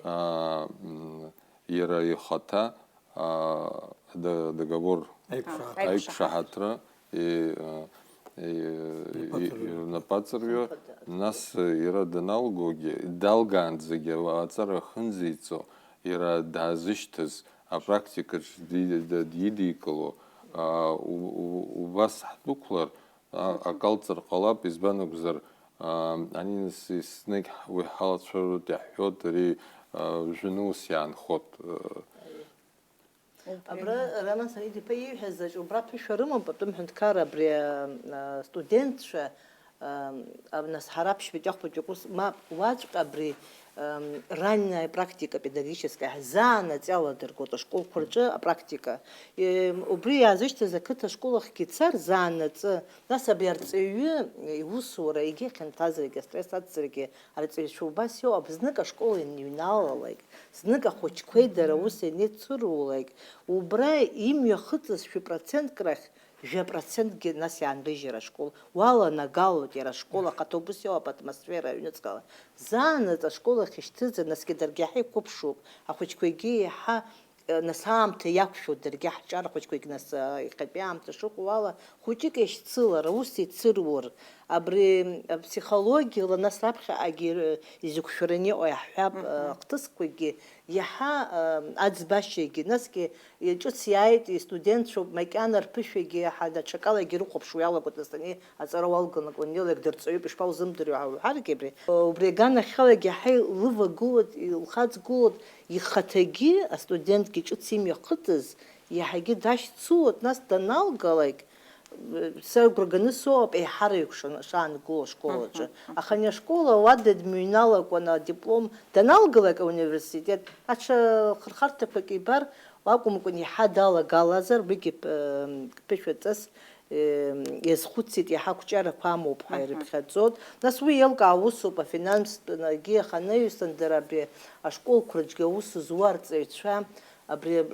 а, м, иара ихаҭа, а, д-, договор, аиқәшаҳаҭра. Аиқәшаҳаҭра, и, а, и, и, ирнапаҵарҩы, нас иара даналгогьы, далгаанӡагьы аҵара ахьынӡеиҵо, иара даазышьҭыз, апрактикаҿ ди-, д-, дидикыло, а, у-, у-, убас ҳдәықәлар, а, акалҵыр ҟалап, избан акәзар, а, ани нас еснагь уи ҳалацәажәоит, иаҳҳәоит, ари, а, жәны ус иаанхоит, а. Абра Раман Саид-иԥа ииҳәаз аҿы убра ԥышәа рымоуп, атәым ҳәынҭқарра абри, а, студентцәа, а, а, нас ҳара аԥшьбатәи ахәыҷык ус, мап, уаҵәҟьа абри, а, ранняя практика педагогическая ҳзаанаҵ иаладыргоит ашколқәа рҿы апрактика. Е, убри иаазышьҭыз ақыҭа школ ахьгьы цар заанаҵы, нас абри арҵаҩы иусура, егьи ахьынҭазаргьы, астресс ацзаргьы, арҵаҩцәа убас иоуп, знык ашкол ианыҩналалак, знык ахәыҷқәеи дара ус ианеицырулак, убра имҩахыҵыз шәи процентк рахь, жәа процентгьы нас иаанрыжьыр ашкол, уаланагалоит иара ашкол, ахаҭа убас иоуп атмосфера аҩныҵҟала. Заанаҵ ашкол ахь ишьҭызар, насгьы даргьы иаҳа иқәыԥшуп, ахәыҷқәагьы иаҳа, э, нас аамҭа иақәшәоит, даргьы ҳҿар ахәыҷқәагь нас, э, иахьатәи аамҭа шыҟоу ала, хәыҷык иашьцылар, аус еицырур, абри, э, ԥсихологиала нас раԥхьаҟагьы, э, изықәшәараны иҟоу иаҳҳәап, э, ахҭысқәагьы иаҳа, э, аӡбашьагьы, насгьы Ҿыц иааит, истудентцәоуп, макьана рԥышәагьы ҳа-, даҽакалагьы ирыхәаԥшуа иалагоит, нас ани аҵара уалган, аколнелак дырҵаҩуп, ишԥаузымдыруеи ҳәа уҳәаргьы абри. Убри аганахьалагьы иаҳа илывагылоит, илхаҵгылоит, ихаҭагьы, астудентгьы ҿыц имҩахыҵыз, иаҳагьы дашьцылоит, нас даналгалак, сара агәра ганы соуп, еиҳараҩык шан-, шаангыло ашкол аҿы. Аха ани ашкол ауада дмыҩналакәаны адиплом даналгалак ауниверситет, аҽа хырхарҭақәак ибар, акәымкәан, иаҳа далагалазар, уигьы, ԥ-, ԥышәаҵас, э, иазхәыцит, иаҳа ақәҿиарақәа амоуп ҳәа ирыԥхьаӡоит. Нас уи еилкаау усуп, афинанстәы, егьи аханаҩсан дара абри ашколқәа рҿгьы аус зуа арҵаҩцәа, абри, э,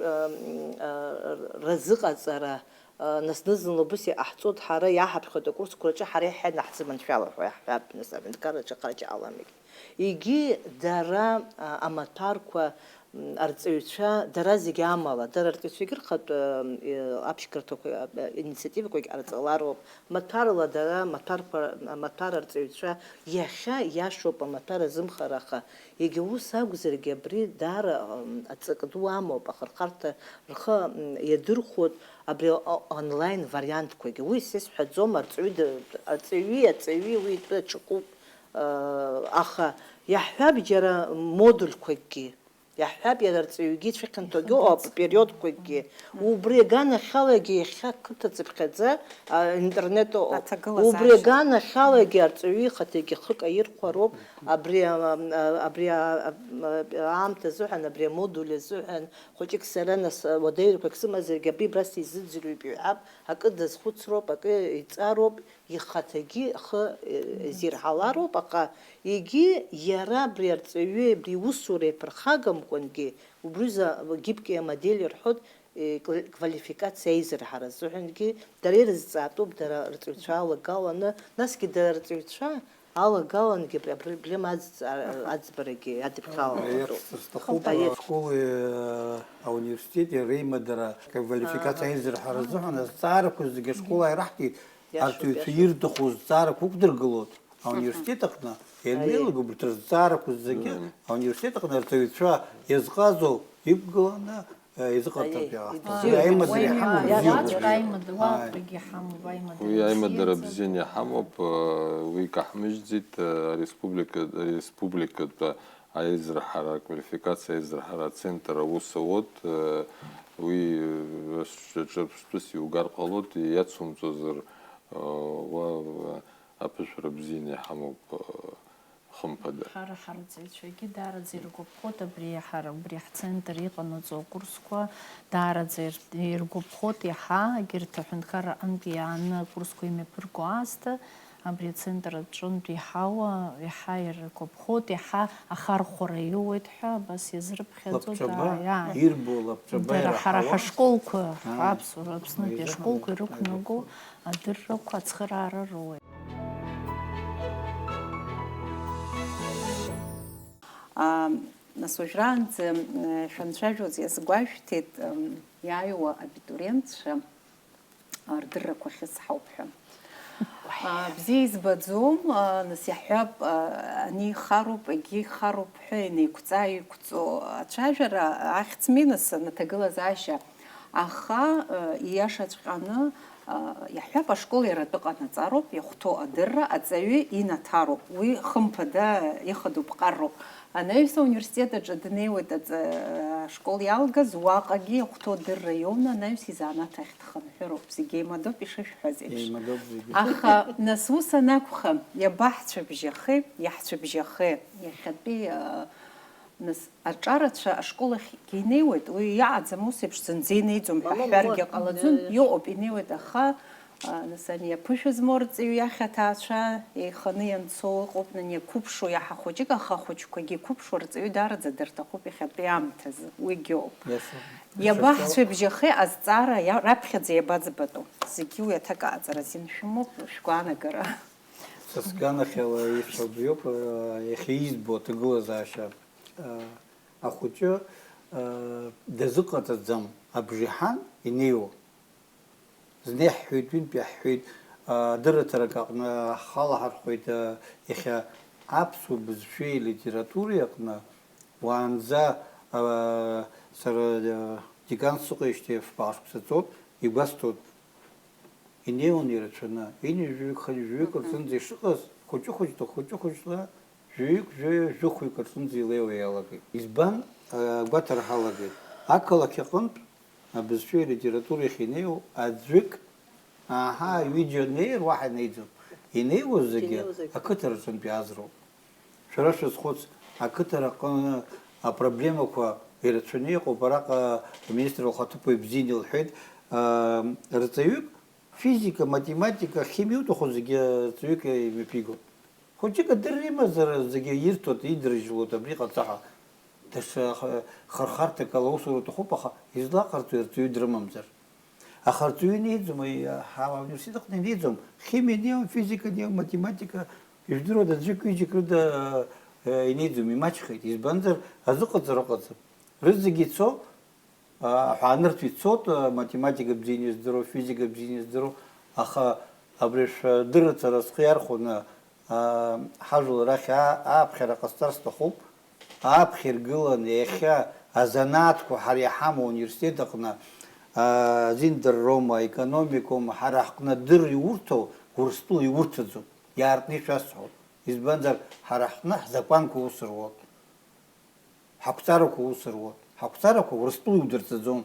э, разыҟаҵара, э, нас зны-зынла убас иҟаҳҵоит, ҳара иаҳаԥхьоит акурсқәа рҿы, ҳара иаҳа инаҳзыманшәало ҳәа иаҳҳәап, нас аҳәынҭқарраҿы ахарџь ҟаламгьы. Егьи дара, а, амаҭәарқәа, м, арҵаҩцәа, дара зегьы амала, дара арҵаҩцәагьы рхатә, м, э, аԥшьгарҭақәа, а, а, инициативақәагь ҟарҵалароуп. Маҭәарала дара, амаҭәарқәа, амаҭәар арҵаҩцәа иахьа иашоуп амаҭәар азымхара, аха егьа ус акәзаргьы абри даара, м, аҵакы ду амоуп, ахырхарҭа рхы, м, иадырхәоит абри о-, онлайн вариантқәагьы. Уи сесҳәаӡом, арҵаҩы д-, арҵаҩи аҵаҩи уи итәы аҽакуп. Аха иаҳҳәап, џьара модульқәакгьы, иаҳҳәап, иара арҵаҩгьы ицәыхьанҭоугьы ыҟоуп, периодқәакгьы. Убри аганахьалагьы иахьа қыҭа цыԥхьаӡа, а, интернет ыҟоуп. Убри аганахьалагьы арҵаҩы ихаҭагьы хык аирхәароуп, абри, а, а, абри, а, а, а, аамҭа азыҳәан, абри амодуль азыҳәан, хәыҷык сара нас, а, уадаҩрақәак сымазаргьы, абри абра сизыӡырҩып иҳәап, акы дазхәыцроуп, акы иҵароуп, ихаҭагьы ихы, э, зирҳалароуп, аха егьи иара абри арҵаҩы абри иусура иаԥырхагамкәангьы, убри рзы гибкая модель рҳәоит, э, квали-, квалификациа аизырҳара азыҳәангьы дара ирызҵаатәуп, дара рҵаҩцәа алагаланы, насгьы дара рҵаҩцәа алагалангьы абри апроблема аӡ-, а-, аӡбарагьы адыԥхьалатәуп. Аиеи, сҭахуп, аиеи, ашколи, э, ауниверситети реимадара, аквалификациа аизырҳара азыҳәан азҵаарақәа зегьы ашкол ааираҳҭеит. Иашоуп, арҵаҩцәа иашоуп. Ирҭаху зҵаарақәа ықәдыргылоит ауниверситет аҟны, ианеилага, аиеи, убарҭ рызҵаарақәа зегьы, мгм, ауниверситет аҟны арҵаҩцәа иазҟазоу иқәгыланы, Изыҟарҵартә иҟаҳҵаз. Аиеи, уи аимадара ибзиоуп. Иҳамоу, уи аимадара бзиоуп. Уаҵәҟьа аимадара, уаҟагьы иҳамоуп, аимадара бзианы иҳамоуп, уи икаҳмыжьӡеит, ареспублика, ареспубликатә аизырҳара, аквалификациа аизырҳара ацентр аус ауеит, уи ашьаҿа ԥштәыс иугар ҟалоит, иацумҵозар, уа аԥышәара бзианы иҳамоуп. Хымԥада. Ҳара ҳарҵаҩцәагьы даараӡа иргәаԥхоит абри, ҳара убри ҳцентр иҟанаҵо акурсқәа, даараӡа ир-, иргәаԥхоит иаҳа, егьырҭ аҳәынҭқарра аҟынтә иааны акурсқәа имҩаԥырго аасҭа, абри ацентр аҿынтә иҳауа, иаҳа иргәаԥхоит, иаҳа ахархәара иоуеит ҳәа абас иазрыԥхьаӡоит. Лабҿаба, аа, иа-, ирбо лабҿаба дара ҳара ираҳауа? Ҳашколқәа, Аа, аԥсуа, Аԥснытәи еизаҳәа ашколқәа лаб-, ирықәнаго еизаҳәа. Адыррақәа ацхыраара роуеит. Аа, нас уажәраанӡа, э, шәанцәажәоз иазгәашәҭеит, м, иааиуа абитуриентцәа, а, рдыррақәа ахьысҳауп ҳәа. Аа, бзиа избаӡом, аа, нас иаҳҳәап, аа, ани ихароуп, егьи ихароуп ҳәа инеиқәҵа-ааиқәҵо ацәажәара ахьӡми, нас, аҭагылазаашьа? Аха, э, ииашаҵәҟьаны, э, иаҳҳәап, ашкол иара атәы ҟанаҵароуп, иахәҭоу адырра аҵаҩы инаҭароуп, уи хымԥада ихадоу ԥҟарроуп. Анаҩс ауниверситет аҿы днеиуеит аҵ-, ашкол иалгаз, уаҟагьы иахәҭоу адырра иоуны, анаҩс изанааҭ ахь дхынҳәыроуп, зегь еимадоуп ишышәҳәаз еиԥш. Еимадоуп зегьы. Аха, нас, ус анакәха, иабаҳцәыбжьахеи, иаҳцәыбжьахеи иахьатәи, э, Нас, аҿарацәа ашкол ахьгьы инеиуеит, уи иаҟаӡам ус еиԥш зынӡа инеиӡом ҳәа Мамоу, ҳҳәаргьы мамоу, ҟалаӡом, э, иҟоуп, инеиуеит, аха, а, нас, ани аԥышәа змоу арҵаҩы иахь аҭаацәа еиханы ианцо ыҟоуп, ани иақәыԥшу иаҳа хәыҷык, аха ахәыҷқәагьы иқәыԥшу арҵаҩы даараӡа дырҭахуп иахьатәи аамҭазы, уигьы ыҟоуп. Иаша. Иабаҳцәыбжьахеи азҵаара иа-, раԥхьаӡа иабаӡбатәу? Зегьы уи аҭак аҟаҵара азин шәымоуп, шәгәаанагара. Са сганахьала ишәҳәо абриоуп, а, иахьа избо аҭагылазаашьа. А, ахәыҷы, а, дазыҟаҵаӡам абжеиҳан инеиуа. Зны иаҳҳәеит, ҩынтә иаҳҳәеит, а, адырраҭарак аҟны ҳхалаҳархәеит, а, иахьа аԥсуа бызшәеи литературеи аҟны уаанӡа, а, сара, а, декан сыҟеижьҭеи фба шықәса ҵоуп, игәасҭоит. Инеиуан ирацәаны, ҩынҩажәаҩык, хынҩажәаҩык Мгм. рзынӡа ишыҟаз, хәыҷы-хәыҷла, хәыҷы-хәыҷла, жәаҩык, жәаҩа, жәохәҩык рзынӡа илеиуа иалагеит. Избан, агәаҭара ҳалагеит. Ақалақь аҟынтә абызшәеи алитературеи ахьинеиуа аӡәык, ааҳа, ҩыџьа неир, уаҳа инеиӡом. Инеиуаз зегьы Инеиуаз зегьы. Ақыҭа рҿынтә иааз роуп. Шәара шәазхәыц, ақыҭа рҟны апроблемақәа ирацәаны иҟоуп, араҟа аминистр лхаҭыԥуаҩ бзианы илҳәеит, аа, рҵаҩык физика, математика, химиа иуҭаху зегьы рҵаҩык имҩаԥигон. Хәыҷык адырра имазар зегьы ирҭоит, идыржьлоит абри ҟаҵа ҳәа. Даҽа х-, хырхарҭак ала аусура уҭахуп, аха излаҟарҵои рҵаҩы дрымамзар? Аха рҵаҩы инеиӡом, аи-, ҳа-, ауниверситет аҟны инеиӡом. Химиа неиуам, физика неиуам, математика, ижәдыруада, аӡәык-ҩыџьак рыда, э, инеиӡом, имаҷхеит. Избанзар, азыҟаҵара ыҟаӡам. Рызегьы ицо, а, аҳәаанырцә ицоит, а, математика бзианы издыруа, физика бзианы издыруа, аха абри шәдырраҭара схы иархәаны, аа, ҳажәлар рахь аа-, ааԥхьара ҟасҵар сҭахуп. Ааԥхьа иргыланы иахьа азанааҭқәа ҳара иҳамоу ауниверситет аҟны, аа, азиндырроума, аекономикоума, ҳара ҳҟны адырра иурҭоу Урыстәыла иурҭаӡом, иаартны ишәасҳәоит. Избанзар, ҳара ҳҟны ҳзакәанқәа ус руоуп, ҳақәҵарақәа ус руоуп, ҳақәҵарақәа Урыстәыла иудырҵаӡом.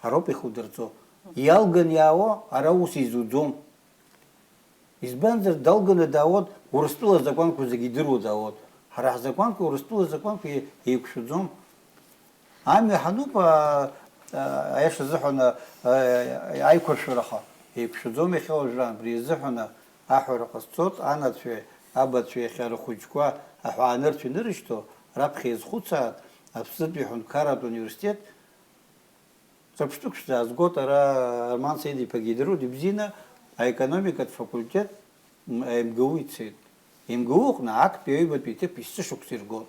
Ароуп ихудырҵо. Иалган иаауа ара ус изуӡом. Избанзар, далганы даауеит, Урыстәыла азакәанқәа зегьы идыруа даауеит. Ҳара ҳзакәанқәеи Урыстәыла азакәанқәеи еиқәшәаӡом. Амҩа ҳануп, а, а, аиаша азыҳәан, а, а, аиқәыршәараха. Еиқәшәаӡом иахьа уажәраан. Абри азыҳәан аҳәара ҟасҵоит, анацәеи абацәеи иахьа рыхәыҷқәа аҳәаанырцә инырышьҭоу, раԥхьа иазхәыцааит, Аԥснытәи аҳәынҭқарратә университет, Ҵаԥштәык шәзаазгоит, ара Арман Саид-иԥагьы идыруеит ибзианы, аекономикатә факультет, м, М Г У ицеит. М Г У аҟны актәи аҩбатәи аҭыԥ есышықәса иргоит.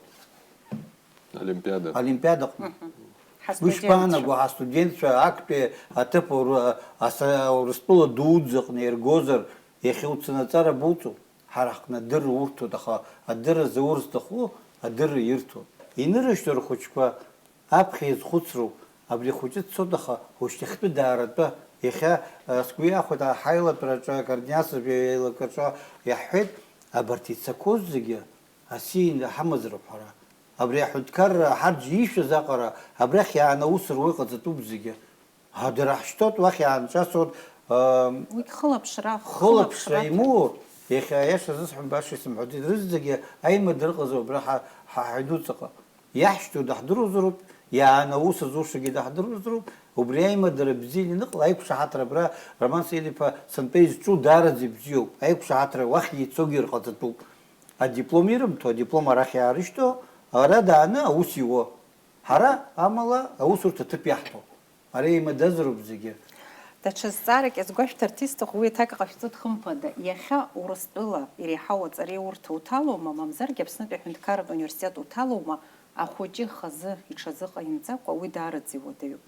Олимпиада. Олимпиадаҟны. Мгм. Уи шԥаанаго, ҳастудентцәа актәи аҭыԥ Уры-, аса-, Урыстәыла дуӡӡаҟны иргозар, иахьа уцаны аҵара буҵоуп? Ҳара ҳҟны адырра урҭоит, аха адырра заур зҭаху адырра ирҭоит. Инырышьҭоу рхәыҷқәа аԥхьа иазхәыцроуп, Абри ахәыҷы дцоит, аха ушьҭахьтәи дааратәы. Иахьа, а, сгәы иахәеит, аҳаилатәраҿы, акоординациатә еилакаҿы иаҳҳәеит, абарҭ ицақәоу зегьы асиин ҳамазароуп ҳара. Абри аҳәынҭқарра ҳарџь иишәыз аҟара, абрахь иааны аус руа иҟаҵатәуп зегьы. Ҳа дара ҳшьҭоит, уахь иаанҿасуеит, а, Уигь хылаԥшра, хылаԥшра хылаԥшра имоур, иахьа аиаша зысҳәо баша исымҳәаӡеит, рызегьы аимадара ыҟазар абра ҳа, ҳа ҳаҩнуҵаҟа. Иаҳшьҭоу даҳдыруазароуп, иааны аус зушагьы даҳдыруазароуп, убри аимадара бзианы аныҟала, аиқәшаҳаҭра абра Роман Саид-иԥа сынтәа изҿу даараӡа ибзиоуп, аиқәшаҳаҭра уахь еицогьы ирҟаҵатәуп. Адиплом ирымҭо, адиплом арахь иаарышьҭуа, ара дааны аус иуо. Ҳара, амала, аусурҭа ҭыԥ иаҳҭо. Ара еимадазароуп зегьы. Даҽа зҵаарак иазгәашәҭарц исҭаху, уи аҭак ҟашәҵоит, хымԥада, иахьа Урыстәыла иреиҳау аҵараиурҭа уҭалоума, мамзаргьы Аԥснытәи аҳәынҭқарратә университет уҭалоума, ахәыҷы хазы иҽазыҟаимҵакәа, уи даараӡа иуадаҩуп.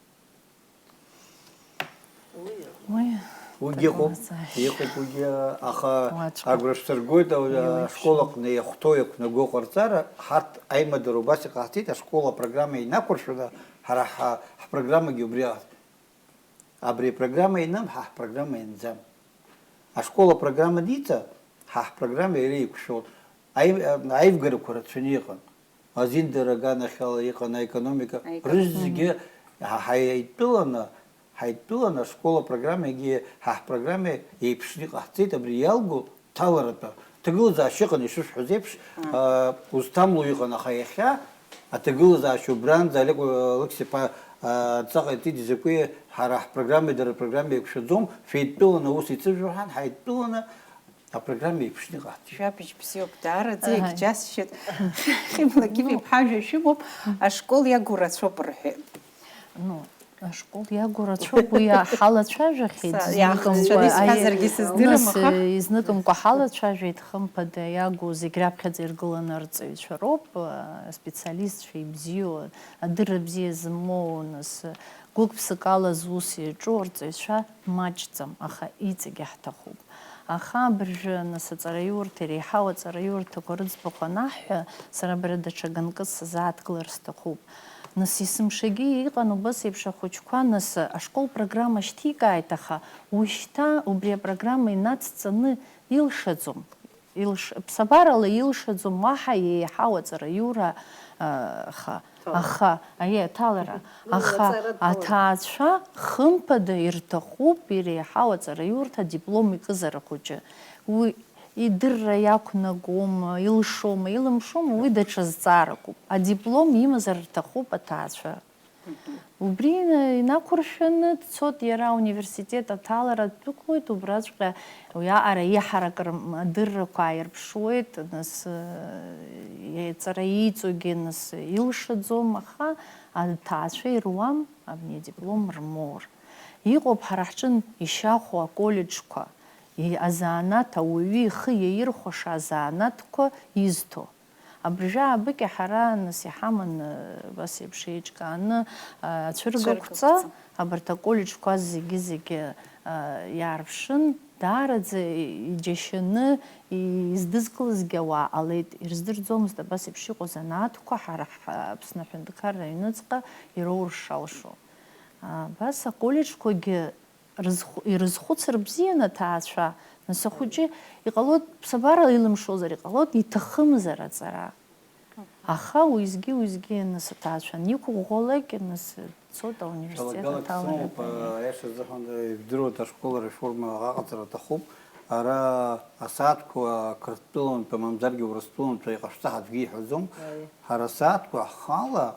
Уи Уигьы ыҟоуп, дыҟамзаашьа. Иҟоуп уигьы, аха Уаҵәҟьа. Агәра шәсыргоит, а, Еиуеиԥшым. Ашкол аҟны иахәҭоу иақәнаго ҟарҵара, ҳарҭ аимадара убас иҟаҳҵеит, ашкол апрограмма инақәыршәаны, ҳара ҳа-, ҳпрограммагьы убри аҟ-, абри апрограмма ианам, ҳа ҳпрограмма ианӡам. Ашкол апрограмма аниҵа, ҳа ҳпрограмма иара еиқәшәон. Аи-, аивгарақәа рацәаны иҟан. Азин дара аганахьала иҟан аекономика. Аекономика. Рызегьы ҳа-, ҳаидтәыланы, ҳаидтәыланы ашкол апрограммагьы ҳа ҳпрограмма еиԥшны иҟаҳҵеит, абри иалго ҭаларатәы. Ҭагылазаашьа ыҟан, ишышәҳәоз еиԥш, аа, узҭамло иҟан, аха иахьа аҭагылазаашьа убранӡа Олег Алықьса-иԥа, аа, адҵа ҟаиҵеит, изакәи ҳара ҳпрограммеи дара рпрограммеи еиқәшәаӡом, шәеидтәыланы аус еицыжәжәо ҳәан, ҳаидтәыланы апрограмма еиԥшны иҟаҳҵеит. Шәабжь бзиоуп, даараӡа Аҳа. Егьџьасшьоит. Хьыбла Гиви иԥҳа жәа шәымоуп, ашкол иагу рацәоуп рҳәеит. Ну, ашкол иагу рацәоуп, уи ҳалацәажәахьеит, Са-, зныкымкәа, иаахҵәаны исҳәазаргьы аи, сыздырам, нас, аха. Э, изныкымкәа ҳалацәажәеит, хымԥада, иагу зегь раԥхьаӡа иргыланы арҵаҩцәа роуп, э, специалистцәа ибзиоу, адырра бзиа змоу, нас, гәык-ԥсыкала зус иаҿу арҵаҩцәа маҷӡам, аха иҵегьы ҳҭахуп. Аха абыржәы, нас, аҵараиурҭа, иреиҳау аҵараиурҭақәа рыӡбахә анаҳҳәа, сара абра даҽа ганкы сазааҭгылар сҭахуп. Нас, есымшагьы иҟан убас еиԥш ахәыҷқәа, нас, ашкол программа шьҭикааит, аха ушьҭа убри апрограмма инацҵаны илшаӡом. Илш-, ԥсабарала илшаӡом, уаҳа еиҳау аҵараиура, а, аха, Ҭалара. Аха, аиеи, аҭалара. Ну, аха аҵара аҭалара. Аҭаацәа, хымԥада, ирҭахуп иреиҳау аҵараиурҭа адиплом икызар ахәыҷы. Уи идырра иақәнагома, илшома, илымшома, уи даҽа зҵааракуп. Адиплом имазар рҭахуп аҭаацәа. Убри ина-, инақәыршәаны дцоит иара, ауниверситет аҭалара ддәықәлоит, убраҵәҟьа уиаҟара иҳаракыр-, адыррақәа ааирԥшуеит, нас, э, иҵара иҵогьы, нас, илшаӡом, аха аҭаацәа ируам абни адиплом рмоур. Иҟоуп ҳара ҳҿын ишьахәу аколлеџьқәа, и-, азанааҭ ауаҩы ихы иаирхәаша азанааҭқәа изҭо. Абыржәы аабыкьа ҳара, нас, иҳаман, э, абас еиԥш еиҿкааны, э, ацәыргақәҵа, Цәыргақәҵа. Абарҭ аколлеџьқәа зегьы-зегьы, э, иаарԥшын, даараӡа иџьашьаны, и-, издызкылазгьы ауаа ҟалеит, ирыздырӡомызт абас еиԥш иҟоу занааҭқәа ҳара ҳ-, Аԥсны аҳәынҭқарра аҩныҵҟа ироур шалшо. Абас аколлеџьқәагьы рызхә-, ирызхәыцыр бзиан аҭаацәа, нас ахәыҷы иҟалоит, ԥсабара илымшозар иҟалоит, иҭахымзар аҵара. Аха уеизгьы-уеизгьы, нас, аҭаацәа аниқәыӷәӷәалак, нас, дцоит ауниверситет Галагалак аҭалара. Сымоуп, аиаша азыҳәан, ижәдыруеит, ашкол ареформа аҟаҵара аҭахуп. Ара асааҭқәа Қырҭтәылантәи, мамзаргьы Урыстәылантәи иҟашәҵа ҳаӡәгьы иҳәаӡом. Аиеи. Ҳара асааҭқәа ҳхала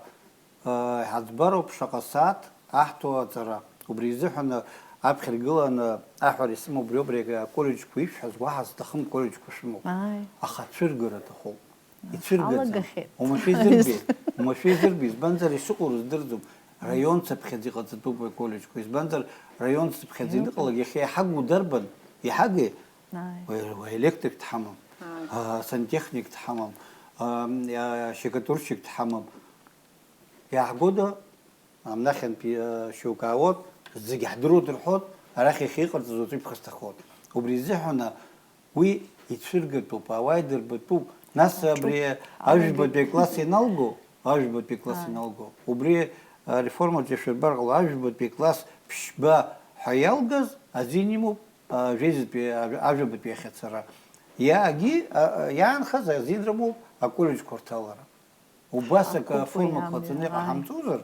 Иҳаӡбароуп шаҟа сааҭ аҳҭо аҵара. Убри изыҳәан аԥхьа иргыланы аҳәара исымоуп, убри, убри аколлеџьқәа ишәҳәаз уаҳа зҭахым коллеџьқәа шәымоуп. Ааи. Аха ацәыргара аҭахуп. Ицәыргаӡам. Алагахьеит. Уамашәа изырбеи? Уамашәа изырбеи? Избанзар, ишыҟоу рыздырӡом. Раион цыԥхьаӡа иҟаҵатәуп уи аколлеџьқәа. Избанзар, раион цыԥхьаӡа Иҟоуп. Ианыҟалак иахьа иҳагу дарбан? Иҳагеи? Ааи. Уи, уи аелектrik дҳамам. Ааи. А, сантехник дҳамам. А, а, штукатурщик дҳамам. Иаҳгода, амнахьантәи, э, шьоук аауеит, зегь ҳдыруеит рҳәоит, арахь иахьа иҟарҵаз уаҵәы ибхысҭахоит. Убри изыҳәан уи ицәыргатәуп, ауаа идырбатәуп. Нас Аҿуп. Абри Алагьы. Ажәбатәи акласс иналго, ажәбатәи акласс Ааи. Иналго, убри Ареформаҿы ишәырбар ҟалоит, ажәабатәи класс ԥшьба ҳәа иалгаз азин имоуп, а, жәеизатәи, а, ажәабатәи ахьацара. Иагьы, а, а, иаанхаз азин рымоуп аколлеџьқәа рҭалара. Убас акы Акәымкәа аформа иамҩа, ҟаҵаны ааи. Иҟаҳамҵозар,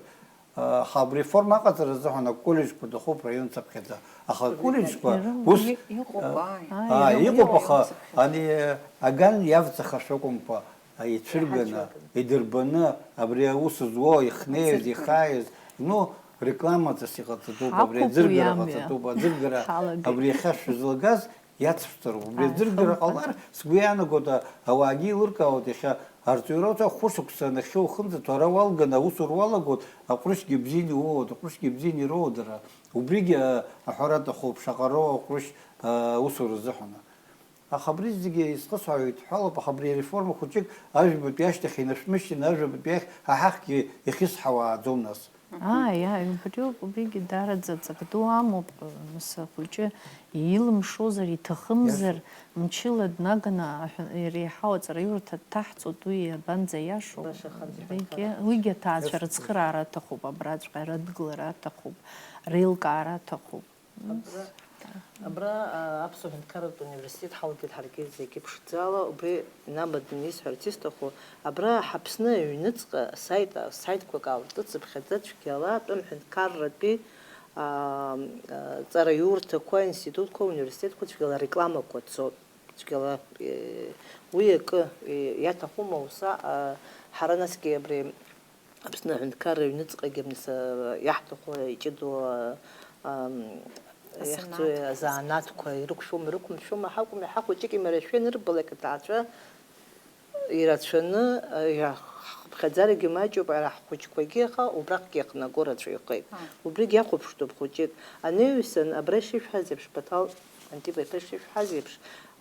а, аха абри аформа аҟаҵара азыҳәан аколлеџьқәа ҭахуп раион цаԥхьаӡа. Аха аколлеџьқәа Ирым-, ус, и-, иҟоуп, а, ааи. Ааи, а, ирым-, иҟоуп, иҟоуп аха ацаԥхьаӡа. Ани, а, аган иавҵаха шәакәымкәа, а, ицәырганы, Иҳацәырганы. Идырбаны, абри аус зуа ихнеиз, Ацыркит. Ихааиз, ну, рекламаҵас иҟаҵатәуп, абри Ақәымкәа аӡыргара иамҩа. Ҟаҵатәуп, аӡыргара, Ҳалагеит. Абри ахьа шәызлагаз иацшәҵароуп. Убри Ааи, аӡыргара ҳәа ҟалар, сгәы иаанагоит, а, ауаагьы еилыркаауеит, иахьа арҵаҩра уца хәышықәса анахьхьоу ухымҵыцәо ара уалганы аусура уалагоит, аҟәрышьгьы бзианы иуоуеит, аҟәрышьгьы бзианы ироуеит дара. Убригьы, а, аҳәара аҭахуп, шаҟароу аҟәрышь, а, усура рзыҳәан. Аха абри зегьы изхысҳәаауеит ҳәалоуп, аха абри ареформа хәыҷык ажәабатәи ашьҭахь инашәмышьҭын, ажәабатәи ахь ҳа ҳахьгьы иахьысҳауааӡом нас. Ааи, ааи, убриоуп, убригьы даараӡа ҵак ду амоуп, нас ахәыҷы илымшозар, иҭахымзар, Иашоуп. Мчыла днаганы аҳәа-, иреиҳау аҵараиурҭа дҭаҳҵоит, уи абанӡа иашоу? Баша аханӡа Уигьы, ҳәынҭқарра. Уигьы аҭаацәа Иашоуп. Рыцхыраара аҭахуп, абраҵәҟьа радгылара аҭахуп, реилкаара аҭахуп. Абра, абра, а, Аԥсуа ҳәынҭқарратә университет ҳалгеит ҳаргьы зегьы ԥшӡала, убри инабаӡаны исҳәарц исҭаху, абра Ҳаԥсны аҩныҵҟа асаит, асаитқәак аалҿыцыԥхьаӡа цәгьала атәым ҳәынҭқарратәи, а, а, ҵараиурҭақәа, институтқәа, университетқәа цәгьала рекламақәа цоит. Цәгьала, е, уи акы, е, иаҭахума ус, а, ҳара насгьы абри Аԥсны аҳәынҭқарра аҩныҵҟагьы абни са-, иаҳҭаху иҷыдоу, а, ам, Асанааҭ. Иахьӡу азанааҭқәа ирықәшәома, ирықәымшәома ҳакәым, иаҳа хәыҷык имарашәа ианырбалак аҭаацәа ирацәаны, а, иа-, ҳхыԥхьаӡарагьы маҷуп, ара ҳхәыҷқәагьы аха убраҟгьы иахнаго рацәаҩхеит. Ааи. Убригь иахәаԥштәуп хәыҷык. Анаҩсан, абра ишышәҳәаз еиԥш, Баҭал Антиба-иԥа ишышәҳәаз еиԥш,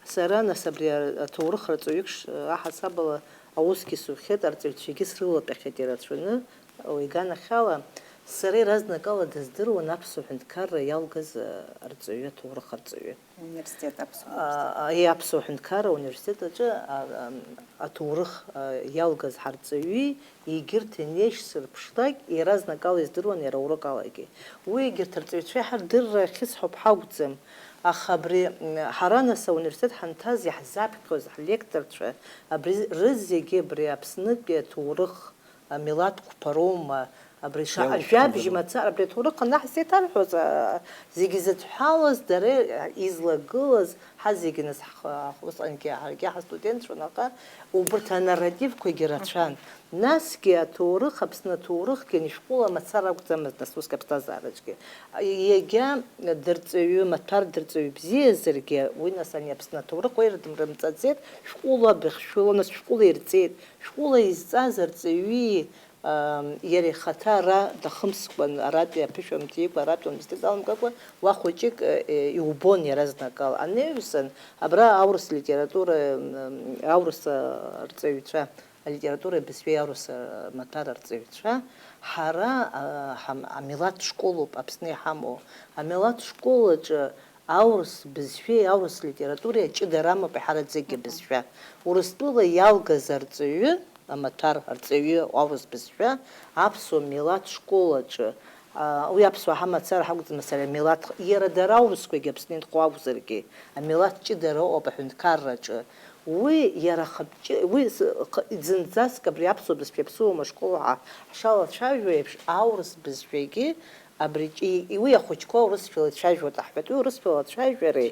сара, нас, абри а-, аҭоурых рҵаҩык ш-, аҳасабала аусгьы сухьеит, арҵаҩцәагьы срылатәахьеит ирацәаны, уи иганахьала, сара иаразнакала дыздыруан аԥсуа ҳәынҭқарра иалгаз, а, арҵаҩы, аҭоурых арҵаҩы. Университет аԥсуа А, университет. А, и аԥсуа ҳәынҭқарра ауниверситет аҿы, а, а, аҭоурых, а, иалгаз ҳарҵаҩи, егьырҭ ианеишьсырԥшлак, иаразнакала издыруан иара аурок алагьы. Уи егьырҭ арҵаҩцәа иаҳа рдырра ахьысҳәо ҳакәӡам, аха абри, м, ҳара нас ауниверситет ҳанҭаз иаҳзаԥхьоз ҳлекторцәа абри рызегьы абри Аԥснытәи аҭоурых, амилаҭ қәԥароума, абри шаҟа Иалхтәуп. Жәабжь мацара, абри аҭоурых анаҳзеиҭарҳәоз, а, зегьы зыдҳәалаз дара излагылаз, ҳа зегьы нас ҳх-, усҟангьы ҳаргьы ҳастудентцәан, аха убырҭ анарративқәагьы рацәан. Насгьы аҭоурых, Аԥсны аҭоурыхгьы ани шәҟәыла мацара акәӡамызт, нас усгьы аԥсҭазаараҿгьы. Иагьа дырҵаҩы, маҭәар дырҵаҩы бзиазаргьы, уи нас ани Аԥсны аҭоурых уаҩ рымҵаӡеит, шәҟәыла быхшәыла, нас шәҟәыла ирҵеит, шәҟәыла изҵаз арҵаҩи, Иара ихаҭа ара дахымскәан, аратәи аԥышәамҭа икәа, аратәи ауниверситет аламгакәа, уа хәыҷык, э, э, иубон иаразнакала. Анаҩсан, абра аурыс литература, м, аурыс, а, рҵаҩцәа, алитературеи абызшәеи аурыс, а, маҭәар арҵаҩцәа, ҳара, а, ҳам-, амилаҭ школоуп Аԥсны иҳамоу. Амилаҭ школ аҿы аурыс бызшәеи аурыс литературеи аҷыдара амоуп, иҳараӡакгьы абызшәа. Урыстәыла иалгаз арҵаҩы, амаҭәар арҵаҩы аурыс бызшәа аԥсуа милаҭ школ аҿы, а, уи аԥсуаа ҳамацара ҳакәӡам, сара амилаҭ, иара дара аурысқәагьы Аԥсны инхо акәзаргьы, амилаҭ ҷыдара ыҟоуп аҳәынҭқарраҿы. Уи иара ахатә ҷы-, уи з-, х-, зынӡаск абри аԥсуа бызшәеи аԥсуа мышкол ҳәа ҳшалацәажәо еиԥш, аурыс бызшәагьы абри ҷ-, и-, уи ахәыҷқәа урысшәала ицәажәоит аҳәатәи урысшәала ацәажәареи,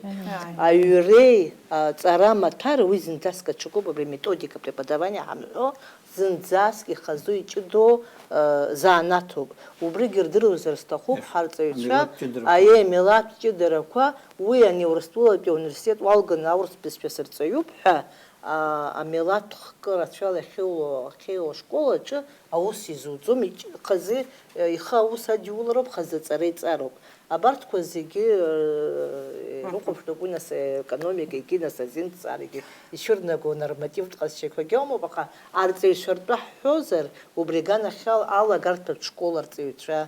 Ааи. Аҩреи, аҵара амаҭәар, уи зынӡаск аҽакуп, абри методика преподавания ҳамҳәо, зынӡаск ихазу иҷыдоу, а, занааҭуп. Убригьы рдыруазар сҭахуп, Еш, ҳарҵаҩцәа, амилаҭ ҷыдарақәа. Аиеи, амилаҭ ҷыдарақәа, уи ани Урыстәылатәи ауниверситет уалганы аурыс бызшәа сырҵаҩуп ҳәа, а, амилаҭ хкы рацәала иахьыло, ахьеило ашкол аҿы аус изуӡом, иҷ-, хазы, э, ихы аус адиулароуп, хазы аҵара иҵароуп. Абарҭқәа зегьы, э, Мгм. Ирыхәаԥшуеит уи нас аекономикагьы, нас азинҭҵаарагьы, ишырнаго анормативтә ҟазшьақәагьы амоуп, аха арҵаҩцәа ртәы ҳҳәозар, убри аганахьала алагарҭатә школ арҵаҩцәа,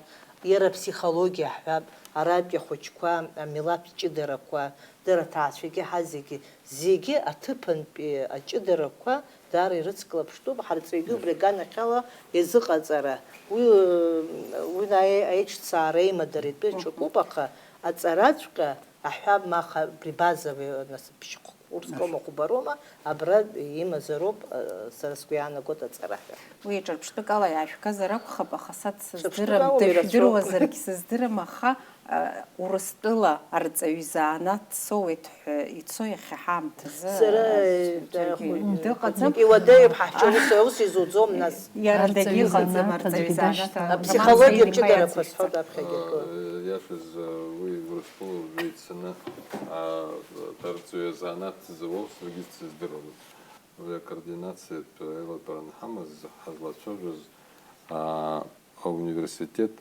иара аԥсихологиа ҳҳәап, аратәи ахәыҷқәа, амилаҭ ҷыдарақәа, дара аҭаацәагьы, ҳа зегьы, зегьы аҭыԥантәи аҷыдарақәа Даара ирыцклаԥштәуп, ҳарҵаҩгьы убри аганахьала иазыҟаҵара. Уи, уи наи-, аиҿцаара аимадара итәы ҿакуп, аха аҵараҵәҟьа аҳәа ма ха-, абри базовый, нас, ԥшьхәк, урҭ Ашә. Кома хәбароума, абра имазароуп, э, сара сгәы иаанагоит аҵара ҳәа. Уи ҿырԥштәык ала иаажәгазар акәхап, аха са Ҿырԥштәык дсыздырам, ала ирацәоуп. Дышәдыруазаргь сыздырам, аха, э, Урыстәыла арҵаҩы изанааҭ соуеит ҳәа ицо иахьа ҳаамҭазы, Сара, э, џьаргьы э, дыҟаӡам. Иуадаҩуп ҳахьчо, ус, ус изуӡом, нас. Иара Арҵаҩы дагьыҟаӡам, изанааҭ арҵаҩы аӡәгьы изанааҭ. Дашҭа. Апсихологиатә Рамазан ҷыдарақәа Зеинбаиаӡе. Сҳәоит аԥхьагьы акы. Э, иашаз, э, уи Урыстәыла ицаны, а, арҵаҩы азанааҭ зауоу саргьы сыздыруамызт. Уи акоординациатә аилатәара анҳамаз, ҳазлацәажәоз, а, ауниверситет,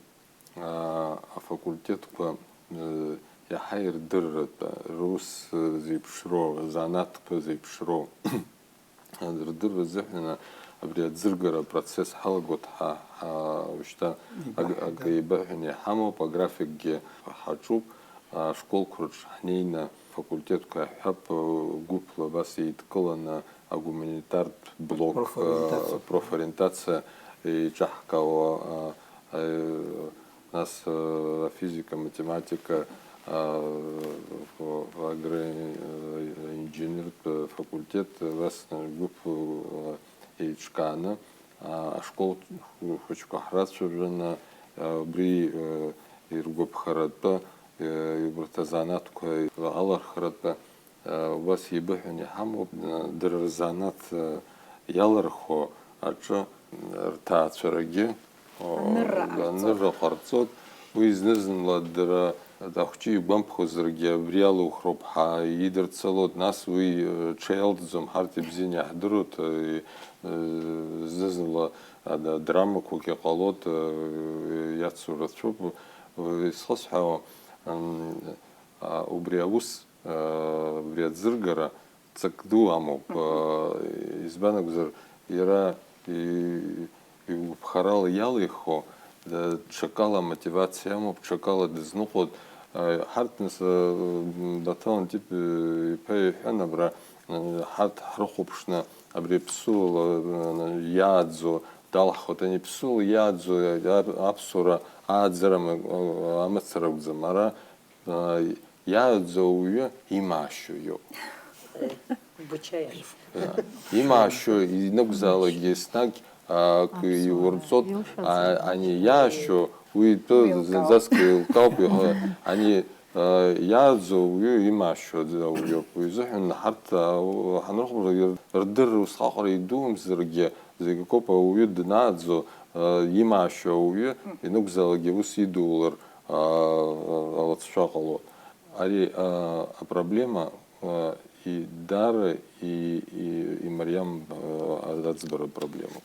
а, афакультетқәа, э, иаҳа ирдырратәа, рус, э, зеиԥшроу, азанааҭқәа зеиԥшроу рдырра азыҳәан абри аӡыргара апроцесс ҳалагоит ҳа, ҳа, уажәшьҭа ак-, Еибаҳҳәеит. Акы еибаҳәаны иҳамоуп, аграфикгьы ҳаҿуп, ашколқәа рҿы ҳнеины, афакультетқәа иаҳҳәап, гәыԥла абас еидкыланы агуманитартә блок, Профориентациа. Э, профориентациа еиҿаҳкаауа, э, Аи-, нас, э, афизика, аматематика, а, в-, в агроинженертә факультет, э, нас, э, гәыԥ, э, еиҿкааны, а, ашкол хәыҷқәа ҳрацәажәаны, а, убри, э, иргәаԥхаратәы, э, убарҭ азанааҭқәа алархаратәы, Убас еибыҳәан иҳамоуп, дара рзанааҭ иалырхуа аҿы рҭаацәарагьы, Анырра ҟарҵоит. Анырра ҟарҵоит. Уи зны-зынла дара ахәҷы игәамԥхозаргьы абри алухроуп ҳәа идырцалоит, нас уи ҽеилҵӡом, ҳарҭ ибзианы иаҳдыруеит, зны-зынла драмақәагьы ҟалоит, иацу рацәоуп. Исхысҳәаауа, убри аус Абри аӡыргара ҵак ду амоуп. Мгм. Избан акәзар, иара и-, игәыԥхарала иалихо, даҽакала амотивациа амоуп, ҽакала дызныҟәоит. Ҳарҭ нас, Баҭал Антип иԥа иҳәан, абра, ҳарҭ ҳрыхәаԥшны абри аԥсуала иааӡо далҳхуеит. Ани аԥсуала иааӡо аԥсуара ааӡара амацара акәӡам. Ара Иааӡо ауаҩы имаашьо иоуп. Бучаев. Имаашьо инакәзаалакгьы еснагь, а, к-, иурҵот, а, ани иаашьо уи итәы зынӡаск еилкаауп, иҳәа-, ани, а, иааӡо ауаҩы имаашьо ауаҩоуп. Уи изыҳәан ҳарҭ, а, ҳанрыхәаԥш, рдырра усҟаҟара идумзаргьы, зегь акоуп, ауаҩы данааӡо, а, имаашьо ауаҩы ианакәзаалакгьы ус идулар, а, алҵшәа ҟало. Ари, а, апроблема, а, и-, даара и-, и-, имариам, а, аӡбара проблемоуп.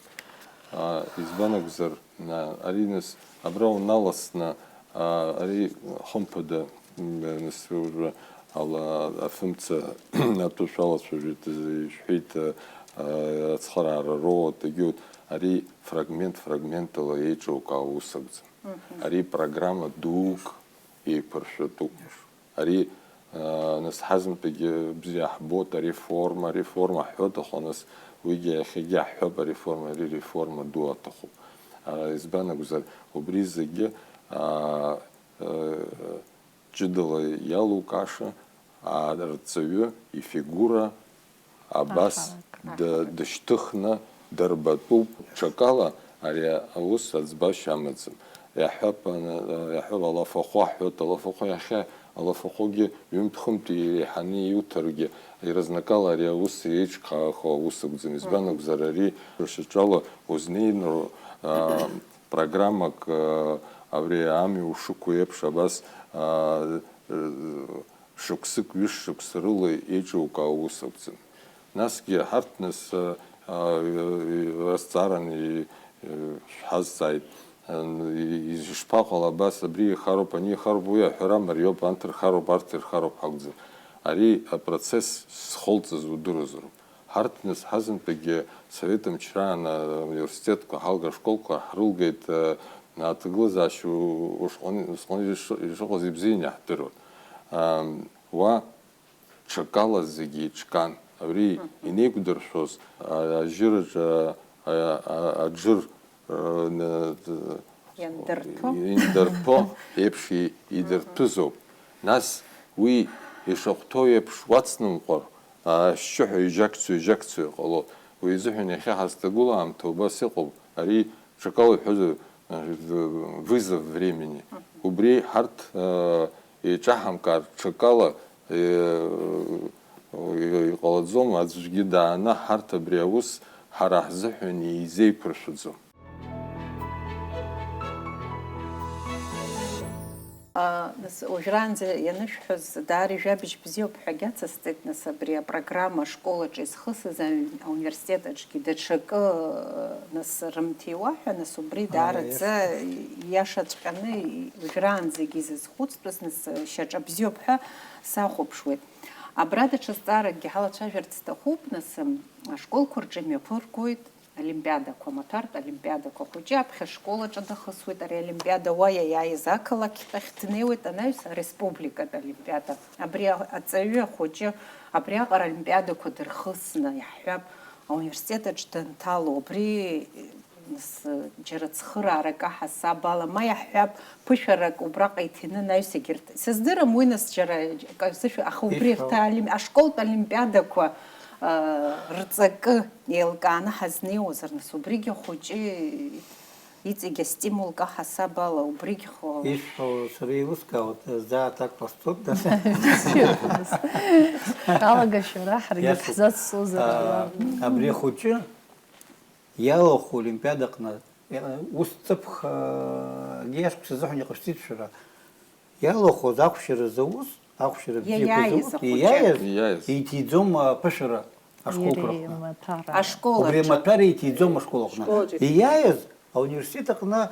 А, избан акәзар, а, ари нас абра уналасны, а, ари хымԥада, м, нас уажәы ала афымца атәы шәалацәажәеит, ишәҳәеит, а, а, ацхыраара роуа, дагьоуд, ари фрагмент-фрагментала еиҿоука аус акәӡам. Мгм. Ари программа дук еиқәыршәатәуп. Ари, а, нас ҳазынтәагьы бзиа ҳбоит, ареформа, ареформа ҳҳәоит, аха нас уигьы иахьагьы ҳҳәап, ареформа, ари реформа ду аҭахуп. А, избан акәзар, убри зегьы, а, а, ҷыдала иалукааша, а, арҵаҩы ифигура, Абас Аҳа, д-, аҳа. Дышьҭыхны дырбатәуп, ҽакала ари аус аӡбашьа амаӡам. Иаҳҳәап, ана-, иаҳҳәап, алафахәы аҳәоит, алафахәы иахьа, алафахәыгьы ҩынтә-хынтә иреиҳаны иуҭаргьы, иразҟала ари аус еиҿкаахо аус акәӡам. Избан Мгм. акәзар, ари шьаҿала узнеин, а, программак, а, абри амҩа ушықәу еиԥш абас, а, э, шықәсык, ҩышықәса рыла еиҿукаау ус акәӡам. Насгьы ҳарҭ нас, а, а, азҵааран и-, э, шәҳазҵааит, ан-, и-, ишԥаҟала абас, абри ихароуп, ани ихароуп, уи аҳәара мариоуп, анҭ рхароуп, арҭ ирхароуп ҳакәӡам. Ари апроцесс зхылҵыз удыруазароуп. Ҳарҭ нас ҳазынтәыгьы Совет мчраан ауниверситетқәа, ҳалга ашколқәа ҳрылгеит, э, аҭагылазаашьа у-, ушҟәан-, усҟан иш-, ишыҟаз ибзианы иаҳдыруан. Ам, уа ҽакала зегьы еиҿкаан, Абри инеиқәдыршәоз, а, ажьыраҿы, а, а, аџыр, а, н-, д-, Иандырҭәо. Индырҭәо еиԥш и-, идырҭәызоуп. Нас уи ишахәҭоу еиԥш уацнымҟәар, ашьшьыҳәа ижьакцо, ижьакцо иҟалоит. Уи изыҳәан иахьа ҳазҭагылоу аамҭа убас иҟоуп. Ари ҽакала иҳәозар, вызов времени. Убри ҳарҭ, э, еиҿаҳамкаар, ҽакала, э, иҟалаӡом, аӡәгьы дааны ҳарҭ абри аус ҳара ҳзыҳәан изеиқәыршәаӡом. А, нас, уажәраанӡа ианышәҳәоз, даара ижәабжь бзиоуп ҳәагьы ацысҵеит, нас, абри апрограмма ашколаҿы изхысыз, аҩ-, ауниверситет аҿгьы даҽакы, нас, рымҭиуа ҳәа, нас, убри Ааи, даараӡа иашаҵәҟьаны, уажәраанӡагьы изызхәыцтәыз, нас, шьаҿа бзиоуп ҳәа сахәаԥшуеит. Абра даҽа зҵааракгьы ҳалацәажәарц сҭахуп, нас, ашколқәа рҿы имҩаԥыргоит, олимпиадақәа, амаҭәартә олимпиадақәа хәыҷы аԥхьа ашкол аҿы дахысуеит ари аолимпиада, уа иаиааиз ақалақьтә ахь днеиуеит, анаҩс ареспубликатә олимпиада. Абри а-, аҵаҩы ахәыҷы абриаҟара олимпиадақәа дырхысны, иаҳҳәап, ауниверситет аҿы данҭало, абри, нас, џьара цхыраара каҳасаб ала, ма иаҳҳәап, ԥышәарак убраҟа иҭины анаҩс егьырҭ. Сыздырам уи, нас, џьара акы сышәа, аха убри Ишәҳәо. Рҭ-, олим-, ашколтә олимпиадақәа, а, рҵакы еилкааны ҳазнеиуазар, нас, убригьы ахәыҷы иҵегь астимул каҳасаб ала, убригь хо- Ишәҳәо сара еилыскаауеит, заа аҭак ҟасҵоит, нас. Алагашәара ҳаргьы Иашоуп. Ҳзацҵозар Аа, ала. Абри ахәыҷы иалахәу олимпиадаҟны, ус ҵыԥх, а, гьы ашықәс азыҳәан иҟашәҵеит шәара. Иалахәыз ахәшьара зауз, ахәшьара бзиақәа Иаиааиз зауз, ахәыҷы. Иаиааиз, Иаиааиз. Иҭиӡом аԥышәара ашколқәа Иреи рҟны. Маҭара. Ашкол Убри аҿы. Амаҭәар иҭиӡом ашкол аҟны. Школ аҿы. Иаиааиз ауниверситет аҟны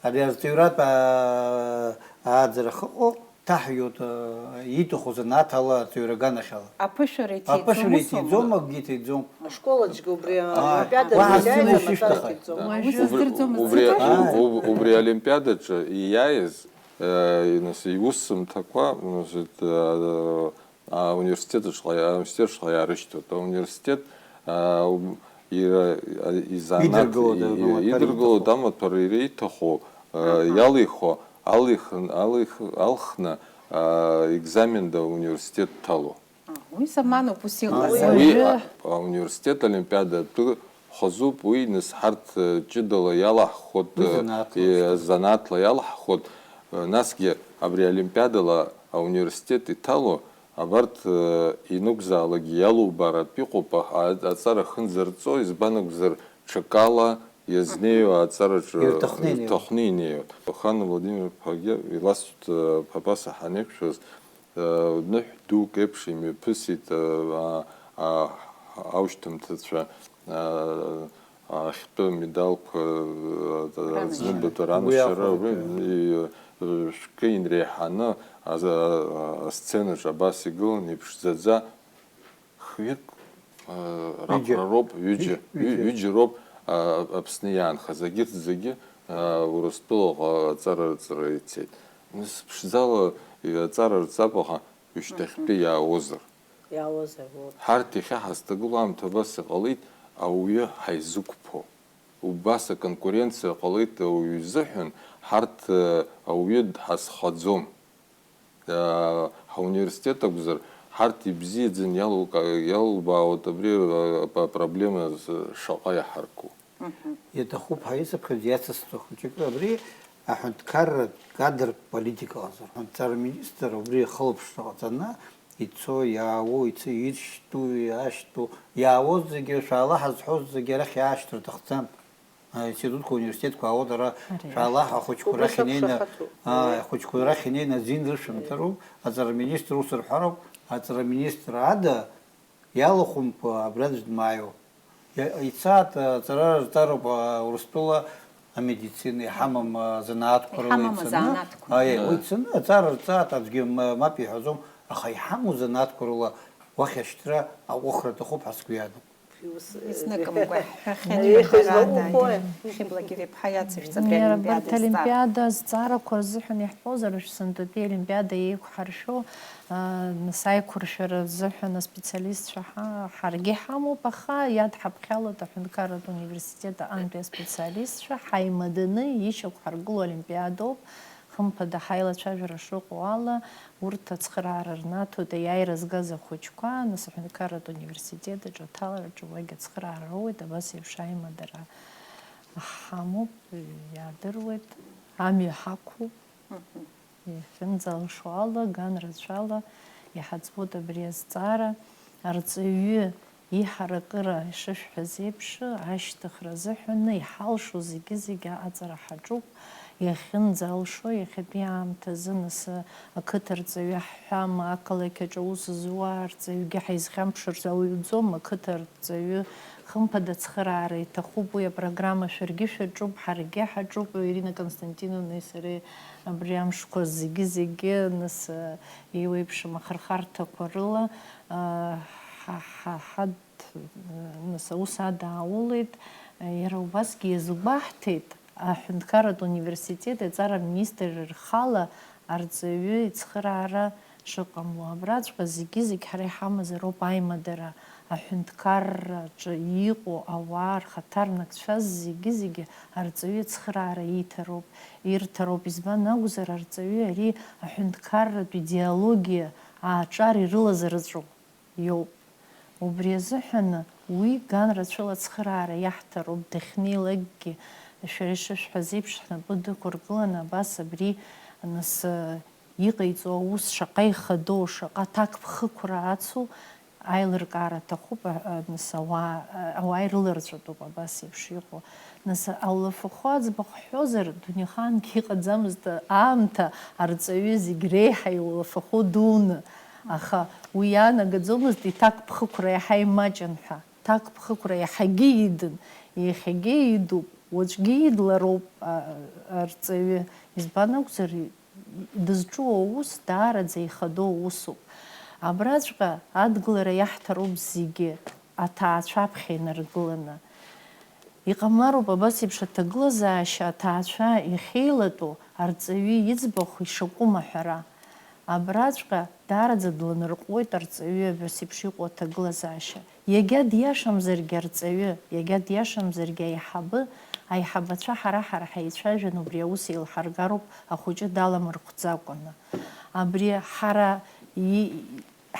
ари арҵаҩратә, аа, ааӡара ахьыҟоу, ҭаҳиоит, аа, ииҭаху занааҭ ала арҵаҩра аганахьала. Аԥышәара иҭиӡом Аԥышәара ус аума? Иҭиӡом, акгьы иҭиӡом. Ашкол аҿгьы убри Ааи. Олимпиада Уаҳа зегьы сцена аимадара шәышьҭахьҟа. Иҭиӡом. Уажәы Убри, здырӡом, убри, дзыԥышәо. Ааи. Уб-, убри аолимпиадаҿы ииааиз, э, нас, иусумҭақәа, нас, э, ауниверситет аҿҟа, ауниверситет аҿҟа иаарышьҭуеит. Ауниверситет, а, ум-, ира-, а, изанааҭ, Идыргылоит, и-, и-, амаҭәар идыргылоит иҭаху. Амаҭәар иреиҭаху, а, Аҳа. Иалихо, алихын, алих-, алхны, а, екзамен да университет дҭало. А, уи замануп, ус иҟаз. Уи, Уажәы а, ауниверситет олимпиада атәы хазуп, уи, нас, ҳарҭ, э, ҷыдала иалаҳхуеит, Уи э, занааҭла э, шьҭа. Занааҭла иалаҳхуеит, э, насгьы абри олимпиадала ауниверситет иҭало, абарҭ, э, ианакәзаалакгьы иалубаартә иҟоуп, а-, а-, аҵара ахьынӡарҵо, избан акәзар, ҽакала иазнеиуа аҵараҿы Ирҭахны инеиуеит. Ирҭахны инеиуеит. Хана Владимир-иԥагьы иласҳәт, э, Ԥапаса ҳанеиқәшәаз, Ныҳә дук еиԥш имҩаԥысит, а, а, аушьҭымҭацәа, а, ахьтәы медалқәа, а, Ранашьара. Зныбатәи ранашьара, Уи акәын, уи, уи, шәкы инреиҳаны, а, а, асценаҿ абас игылан, иԥшӡаӡа, хҩык, а, Ҩыџьа. Ракәра роуп, ҩыџьа, Ҩыџьа. Ҩы-, ҩыџьа роуп, а, Аԥсны иаанхаз, агьырҭ зегьы, а, Урыстәылаҟа аҵара рҵара ицеит. Нас ԥшӡала, э, аҵара рҵап, аха ҩышьҭахьтәи Мгм. Иаауозар? Иаауозар, вот. Ҳарҭ иахьа ҳазҭагылоу аамҭа абас иҟалеит, ауаҩы ҳаизықәԥо. Убас аконкуренциа ҟалеит ауаҩы изыҳәан, ҳарҭ, э, ауаҩы дҳазхаӡом. Э, ҳауниверситет акәзар, ҳарҭ ибзиаӡаны иалука-, иалубаауеит абри, э, ап-, апроблема з-, шаҟа иаҳарку. Мгм. Иаҭахуп ҳәа исыԥхьаӡо иацысҵо хәыҷык абри аҳәынҭқарратә кадртә политика ҟазар. Аҳәынҭқарра министр убри ахылаԥшра ҟаҵаны ицо, иаауо, ицо, иршьтәу, иаашьҭу, иаауоз зегьы, шәаала ҳазҳәоз зегьы арахь иаашьҭыр аҭахӡам. Аинститутқәа, ауниверситетқәа аауеит ара, Ари шәаала ҳәа ахәыҷқәа Убри рахь инеины, сақәшаҳаҭуп. Ааи, ахәыҷқәа рахь инеины азин рышәымҭароуп, аҵара министр ус рҳәароуп, аҵара министр ада иалахәымпа абра аӡә дмааиуа. Иа-, ицааит, аҵара рҵароуп, а, Урыстәыла амедицина, иҳамам, а, занааҭқәа рыла Иҳамам ицаны. Азанааҭқәа. Аиеи, Да. Уи ицаны аҵара рҵааит, аӡәгьы ма-, мап иҳәаӡом, аха иҳамоу занааҭқәа рыла уахь ашьҭра аҟәыхра аҭахуп ҳәа сгәы иаанагоит. Изныкымкәа ҳҳәахьеит, ҳәарада, Хьыбла Гиреиԥҳа иацышәҵатәи Иара абарҭ Олимпиада азҵаарақәа рзыҳәан иаҳҳәозар, шәсынтәатәи Олимпиада еиқәҳаршәо, аа, нас аиқәыршәара рзыҳәан аспециалистцәа ҳа-, ҳаргьы ҳамоуп, аха иадҳаԥхьалоит аҳәынҭқарратә университет аҟынтәи аспециалистцәа, ҳаимаданы ишьақәҳаргыло Олимпиадоуп, хымԥада ҳаилацәажәара шыҟоу ала, урҭ ацхыраара рнаҭоит аиааира згаз ахәыҷқәа, нас аҳәынҭқарратә университет аҿы аҭалараҿы уагь ацхыраара роуеит, абас еиԥш аимадара ҳамоуп, иаадыруеит, амҩа ҳақәуп. Иахьынӡалшо ала, ган рацәала иҳаӡбоит абри азҵаара. Арҵаҩы иҳаракыра ишышәҳәаз еиԥш, ашьҭыхра азыҳәаны иҳалшо зегьы-зегьы аҟаҵара ҳаҿуп. Иахьынӡалшо, иахьатәи аамҭазы нас ақыҭа рҵаҩы ҳҳәама, ақалақь аҿы аус зуа арҵаҩгьы ҳаизхьамԥшыр ауаҩӡом, ақыҭа рҵаҩы хымԥада ацхыраара иҭахуп, уи апрограмма шәаргьы шәаҿуп, ҳаргьы ҳаҿуп, Ирина Константиновнеи сареи абри амшқәа зегьы-зегьы нас еиуеиԥшым ахырхарҭақәа рыла, ҳа, ҳа, ҳад-, нас аус адааулеит, иара убасгьы иазгәаҳҭеит, аҳәынҭқарратә университети аҵара министрреи рхала арҵаҩы ицхыраара шыҟамло. Абраҵәҟьа зегьы-зегь ҳара иҳамазароуп аимадара, аҳәынҭқарраҿы иҟоу ауаа рхаҭарнакцәа зегьы-зегьы арҵаҩы ацхыраара ииҭароуп, ирҭароуп. Избан акәзар, арҵаҩы ари аҳәынҭқарратә идеологиа ааҿар ирылаз рыҵәоуп. Иоуп. Убри азыҳәан уи ган рацәала ацхыраара иаҳҭароуп, дахьнеилакгьы, шәара ишышәҳәаз еиԥш, ҳнапы дықәыргыланы абас абри, нас, иҟаиҵо аус шаҟа ихадоу, шаҟа аҭакԥхықәра ацу аилыркаара аҭахуп, а, а, нас, ауаа, а, ауаа ирыларҵәатәуп абас еиԥш иҟоу. Нас, аулафахәы аӡбахә ҳҳәозар, дунеихаангьы иҟаӡамызт аамҭа арҵаҩы зегь реиҳа иулафахәы дуны. Аха уи иаанагаӡомызт иҭакԥхықәра иаҳа имаҷын ҳәа. Ҭакԥхықәра иаҳагьы идын, иахьагьы идуп, уаҵәгьы идлароуп, а, арҵаҩы. Избан акәзар, дызҿу аус даараӡа ихадоу усуп. Абраҵәҟьа адгылара иаҳҭароуп зегьы, аҭаацәа аԥхьа инаргыланы. Иҟамлароуп абас еиԥш аҭагылазаашьа аҭаацәа иахьеилатәоу арҵаҩы иӡбахә ишакәым аҳәара. Абраҵәҟьа даараӡа дланарҟәуеит арҵаҩы абас еиԥш иҟоу аҭагылазаашьа. Иагьа диашамзаргьы арҵаҩы, иагьа диашамзаргьы аиҳабы, аиҳабацәа ҳара-ҳара ҳаицәажәан убри аус еилҳаргароуп ахәыҷы даламырхәӡакәаны. Абри ҳара и-,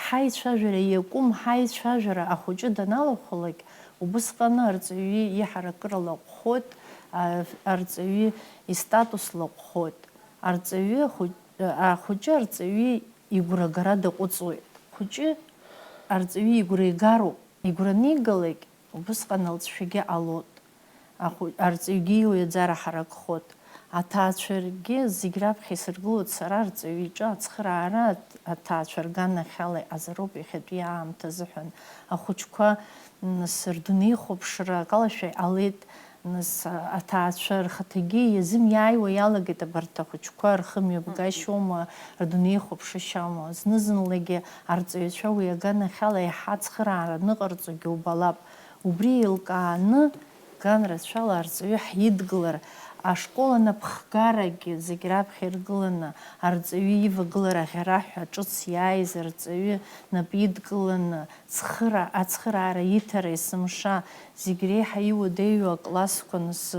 ҳаицәажәара иакәым, ҳаицәажәара ахәыҷы даналахәлак, убысҟаны арҵаҩы иҳаракыра лаҟәхоит, а-, арҵаҩы истатус лаҟәхоит. Арҵаҩы ахәыҷ-, ахәыҷы арҵаҩы игәрагара даҟәыҵуеит. Хәыҷы арҵаҩы игәра игароуп. Игәра анигалак, убысҟан алҵшәагьы ҟалоит. Ахәы-, арҵаҩгьы иуаҩаӡара ҳаракхоит. Аҭаацәагьы зегь раԥхьа исыргылоит сара арҵаҩы иҿы ацхыраара, аҭ-, аҭаацәа рганахьала иҟазароуп иахьатәи аамҭа азыҳәан. Ахәыҷқәа, м, нас рдунеихәаԥшра акалашәа иҟалеит. Нас, а, аҭаацәа рхаҭагьы иазымиааиуа иалагеит абарҭ ахәыҷқәа, рхымҩаԥгашьоума, рдунеихәаԥшышьоума. Зны-зынлагьы арҵаҩцәа уи аганахьала еиҳа ацхыраара аныҟарҵогьы убалап. Убри еилкааны, ган рацәала арҵаҩы ҳидгылар, ашкол анапхгарагьы зегь раԥхьа иргыланы, арҵаҩы ивагылара аӷьараҳәа ҿыц иааиз арҵаҩы нап идкыланы, цхыра-, ацхыраара иҭара есымша, зегь реиҳа иуадаҩу аклассқәа нас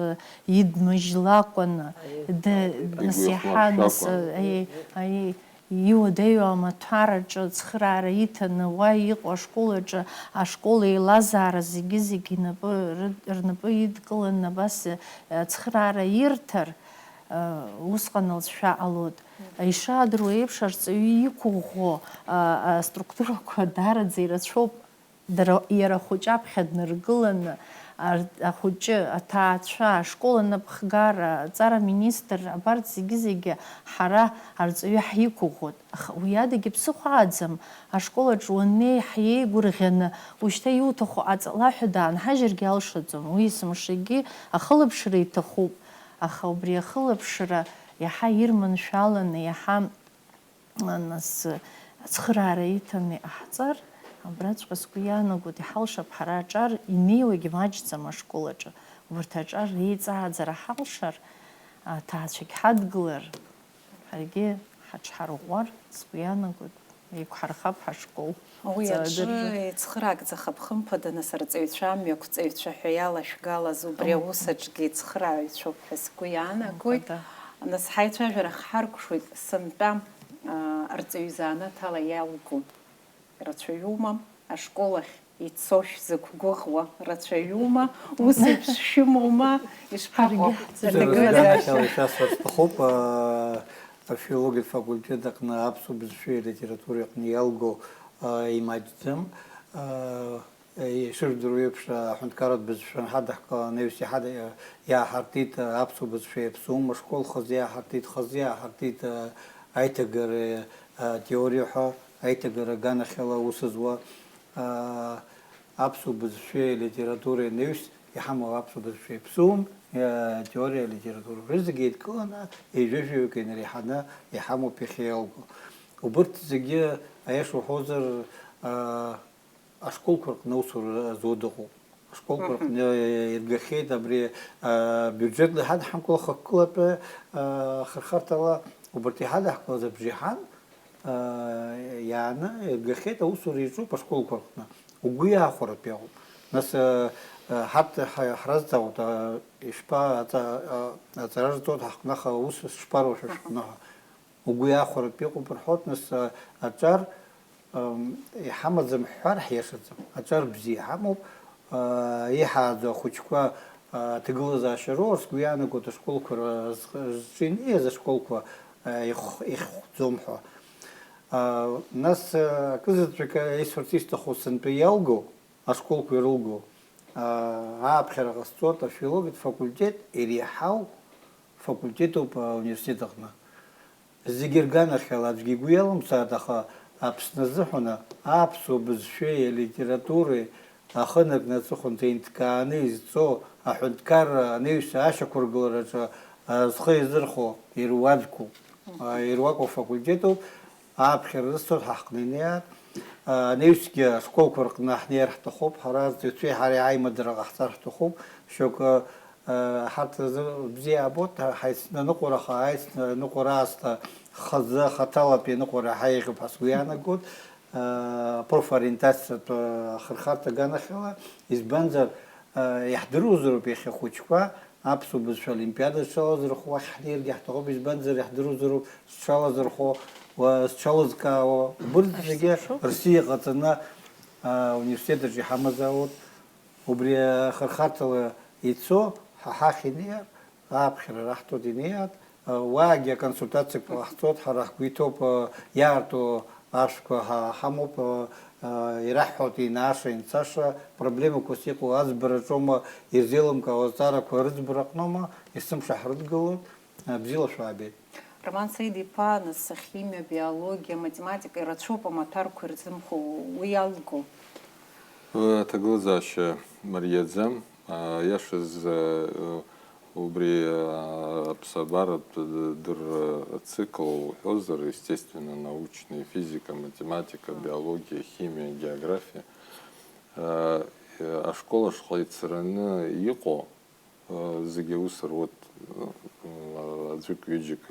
идмыжьлакәаны, Аиеи. д-, нас Игәы иаҳа нас, иахәларшәакәа. Аиеи, аиеи, иуадаҩу амаҭәараҿы ацхыраара иҭаны, уа иҟоу ашкол аҿы, ашкол еилазаара зегьы-зегьы инапы ры-, рнапы идкыланы абас, э, ацхыраара ирҭар, э, усҟан алҵшәа ҟалоит. Ишаадыруа еиԥш, арҵаҩы иқәыӷәӷәо, а, аструктурақәа даараӡа ирацәоуп. Дара, иара ахәыҷы аԥхьа днаргыланы, ар-, ахәыҷы, аҭаацәа, ашкол анапхгара, аҵара аминистр, абарҭ зегьы-зегьы ҳара арҵаҩы ҳиқәыӷәӷәоит. Аха уи адагьы ԥсыхәа ааӡам, ашкол аҿы уаннеи ҳиеигәырӷьаны, ушьҭа иуҭаху ҟаҵала ҳәа даанҳажьыргьы алшаӡом. Уи есымшагьы ахылаԥшра иҭахуп, аха убри ахылаԥшра иаҳа ирманшәаланы, иаҳа нас, ацхыраара иҭаны иҟаҳҵар, Абраҵәҟьа сгәы иаанагоит, иҳалшап ҳара аҿар инеиуагь маҷӡам ашкол аҿы. Убарҭ аҿар реиҵааӡара ҳалшар, аҭаацәагь ҳадгылар, ҳаргьы ҳаҽҳарӷәӷәар, сгәы иаанагоит, еиқәҳархап ҳашкол. Уи аҿы еицхыраагӡахап, хымԥада, нас, арҵаҩцәа, амҩақәҵаҩцәа ҳәа иалашәгалаз убри аус аҿгьы еицхырааҩцәоуп ҳәа сгәы иаанагоит. Хымԥада. Нас ҳаицәажәара хҳаркәшоит, сынтәа, аа, арҵаҩы изанааҭ ала иалго рацәаҩума, ашкол ахь ицо шәзықәгәыӷуа рацәаҩума, ус еиԥш шәымоума, ишԥаҟоу? Ҳаргьы ҳцәажәоит. Аҭагылазаашьа. Ганахьала ишәасҳәар сҭахуп, аа, афилологиатә факультет аҟны аԥсуа бызшәеи алитературеи аҟны иалго, аа, имаҷӡам. Аа, ишырдыруа еиԥш, аҳәынҭқарратә бызшәа анҳадаҳкыло, анаҩс иҳада-, иааҳартит аԥсуа бызшәа иаԥсума, ашкол хазы иааҳартит, хазы иааҳартит аиҭагареи атеориеи ҳәа, аиҭагара аганахьала аус зуа, аа, аԥсуа бызшәеи алитературеи анаҩс иҳамоу аԥсуа бызшәа иаԥсуам, атеориеи алитературеи. Убри зегьы еидкыланы, ҩажәаҩык инареиҳаны иҳамоуп иахьа иалго. Убырҭ зегьы, аиаша уҳәозар, аа, ашколқәа рҟны аусура зуа дыҟоуп. Ашколқәа рҟны иргахьеит абри, а, бюджетла иҳадҳамкыло хықәкылатәы, а, хырхарҭала, убарҭ иҳадаҳкылаз абжеиҳан, а, иааны иргахьеит, аусура иаҿуп ашколқәа рҟны. Угәы иаахәаратәы иҟоуп. Нас, а, а, ҳарҭ ҳа-, ҳразҵаауеит, а, ишԥа-, аҵа-, а, аҵара рҵоит ҳаҟны, аха аус шԥаруашәа шәҟәнаҳа? Угәы иаахәаратәы иҟоуп рҳәоит, нас, а, аҿар, ам, иҳамаӡам ҳҳәар ҳиашаӡам. Аҿар бзиа ҳамоуп, а, иҳааӡо ахәыҷқәа, а, аҭагылазаашьа роур, сгәы иаанагоит, ашколқәа ра-, зхы-, зҿы инеиз ашколқәа, а, ихә-, ихәӡом ҳәа. А, нас, а, акызаҵәык исҳәарц исҭаху сынтәа иалго, ашколқәа ирылго, аа, ааԥхьара ҟасҵоит афилологиатә факультет, иреиҳау факультетуп ауниверситет аҟны. Зегьы рганахьала аӡәгьы игәы иалымсааит, аха Аԥсны азыҳәан аԥсуа бызшәеи алитературеи ахы анаркны аҵыхәанӡа инҭкааны изҵо аҳәынҭқарра анаҩс ашьақәыргылараҿы, аа, зхы иазырхәо ируакуп. Аа, ируакуп афакультетуп. Ааԥхьара рысҭоит, ҳаҟны инеиааит. Анаҩсгьы ашколқәа рҟны ҳнеир ҳҭахуп, ҳара арҵаҩцәеи ҳареи аимадара ҟаҳҵар ҳҭахуп. Шьоукы, ҳарҭ рзы бзиа аабоит, ҳаицны аныҟәара, аха аицны аныҟәара аасҭа хазы, хаҭалатәи аныҟәара ҳаиӷьуп ҳәа сгәы иаанагоит, профориентациатә ахырхарҭа аганахьала, избанзар, иаҳдыруазароуп иахьа ахәыҷқәа, аԥсуа бызшәа олимпиада зҽалазырхәо уахь ҳнеиргьы ҳҭахуп, избанзар, иаҳдыруазароуп зҽалазырхәо, уа-, зҽалызкаауа, убырҭ зегьы рсиа ҟаҵаны, а, ауниверситет аҿы иҳамазаауеит. Убри ахырхарҭала ицо, ҳа ҳахь инеир, ааԥхьара раҳҭоит, инеиааит, а, уаагьы аконсультациақәа ҟаҳҵоит, ҳара ҳгәы иҭоуп, а, иаарту ашәқәа ҳа-, ҳамоуп, а, а, ираҳҳәоит инааша, инцаша, проблемақәас иҟоу аӡбараҿоума, ирзеилымкаауа азҵаарақәа рыӡбараҟноума, есымша ҳрыдгылоит, а, бзиала шәаабеит. Роман Саид-иԥа, нас ахимиа, абиологиа, аматематика ирацәоуп амаҭәарқәа ирзымхо, уи алго? Аҭагылазаашьа мариаӡам. Аиашаз, убри аԥсабаратә дырра ацикл уҳәозар, естественно, научный, физика, математика, биологиа, химиа, географиа, ашкол ашҟа ицараны иҟоу, зегьы аус руеит, аӡәык-ҩыџьак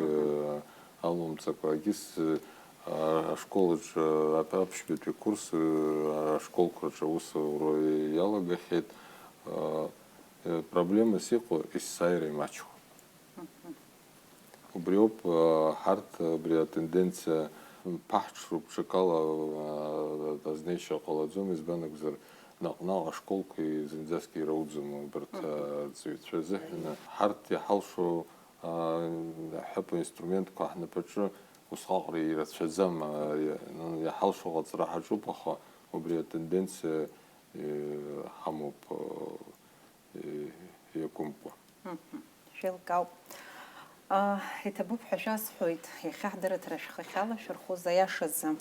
алумҵакәа, егьыс ашколаҿ аԥшьбатәи акурс ашколқәа рҿы аус аура иалагахьеит. Проблемас иҟоу есааира имаҷхо. Убриоуп, ҳарҭ абри атенденциа ԥаҳҽроуп, ҽакала азнеишьа ҟалаӡом, избан акәзар, наҟ-наҟ ашколқәа зынӡаск ирауӡом убарҭ арҵаҩцәа азыҳәан. Ҳарҭ иҳалшо, ҳәатәы инструментқәа ҳнапаҿы усҟаҟара ирацәаӡам, иа-, ну, иҳалшо ҟаҵара ҳаҿуп, аха убри атенденциа, ҳамоуп, иакәымкәа. Шәеилкаауп. Иҭабуп ҳәа шәасҳәоит, иахьа ҳдырраҭара шәхахьала шәырхәыз аиашазы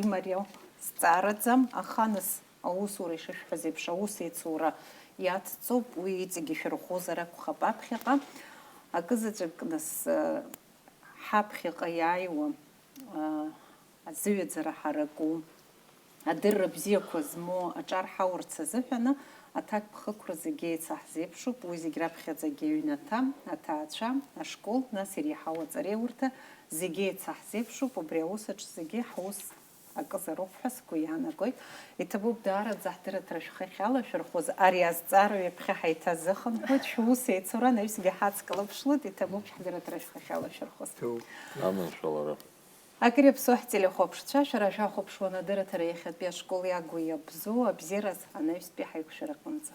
имариоу зҵаараӡам, аха нас аусура ишышәҳәаз еиԥш, аус еицура иацҵоуп, уи иҵегьы шәырхәозар акәхап аԥхьаҟа. Акызаҵәык нас, ҳаԥхьаҟа иааиуа, азыҩаӡара ҳараку, Адырра бзиақәа змоу аҿар ҳаурц азыҳәаны аҭакԥхықәра зегьы еицаҳзеиԥшуп, уи зегь раԥхьаӡагьы аҩнаҭа, аҭаацәа, ашкол, нас иреиҳау аҵареиурҭа, зегьы еицаҳзеиԥшуп, убри аус аҿы зегьы ҳус акызароуп ҳәа сгәы иаанагоит. Иҭабуп даараӡа ҳдырраҭара шәхы ахьалашәырхәыз, ари азҵаара ҩаԥхьа ҳаиҭазыхынҳәуеит, шәус еицура анаҩсгьы ҳацклаԥшлоит, иҭабуп ҳдырраҭара шәхы ахьалашәырхәыз. Аманшәалара. Акыр иаԥсоу ҳтелехәаԥшцәа, шәара шәахәаԥшуан адырраҭара иахьатәи ашкол иагу иабзоу абзиараз анаҩстәи ҳаиқәшәараҟынӡа.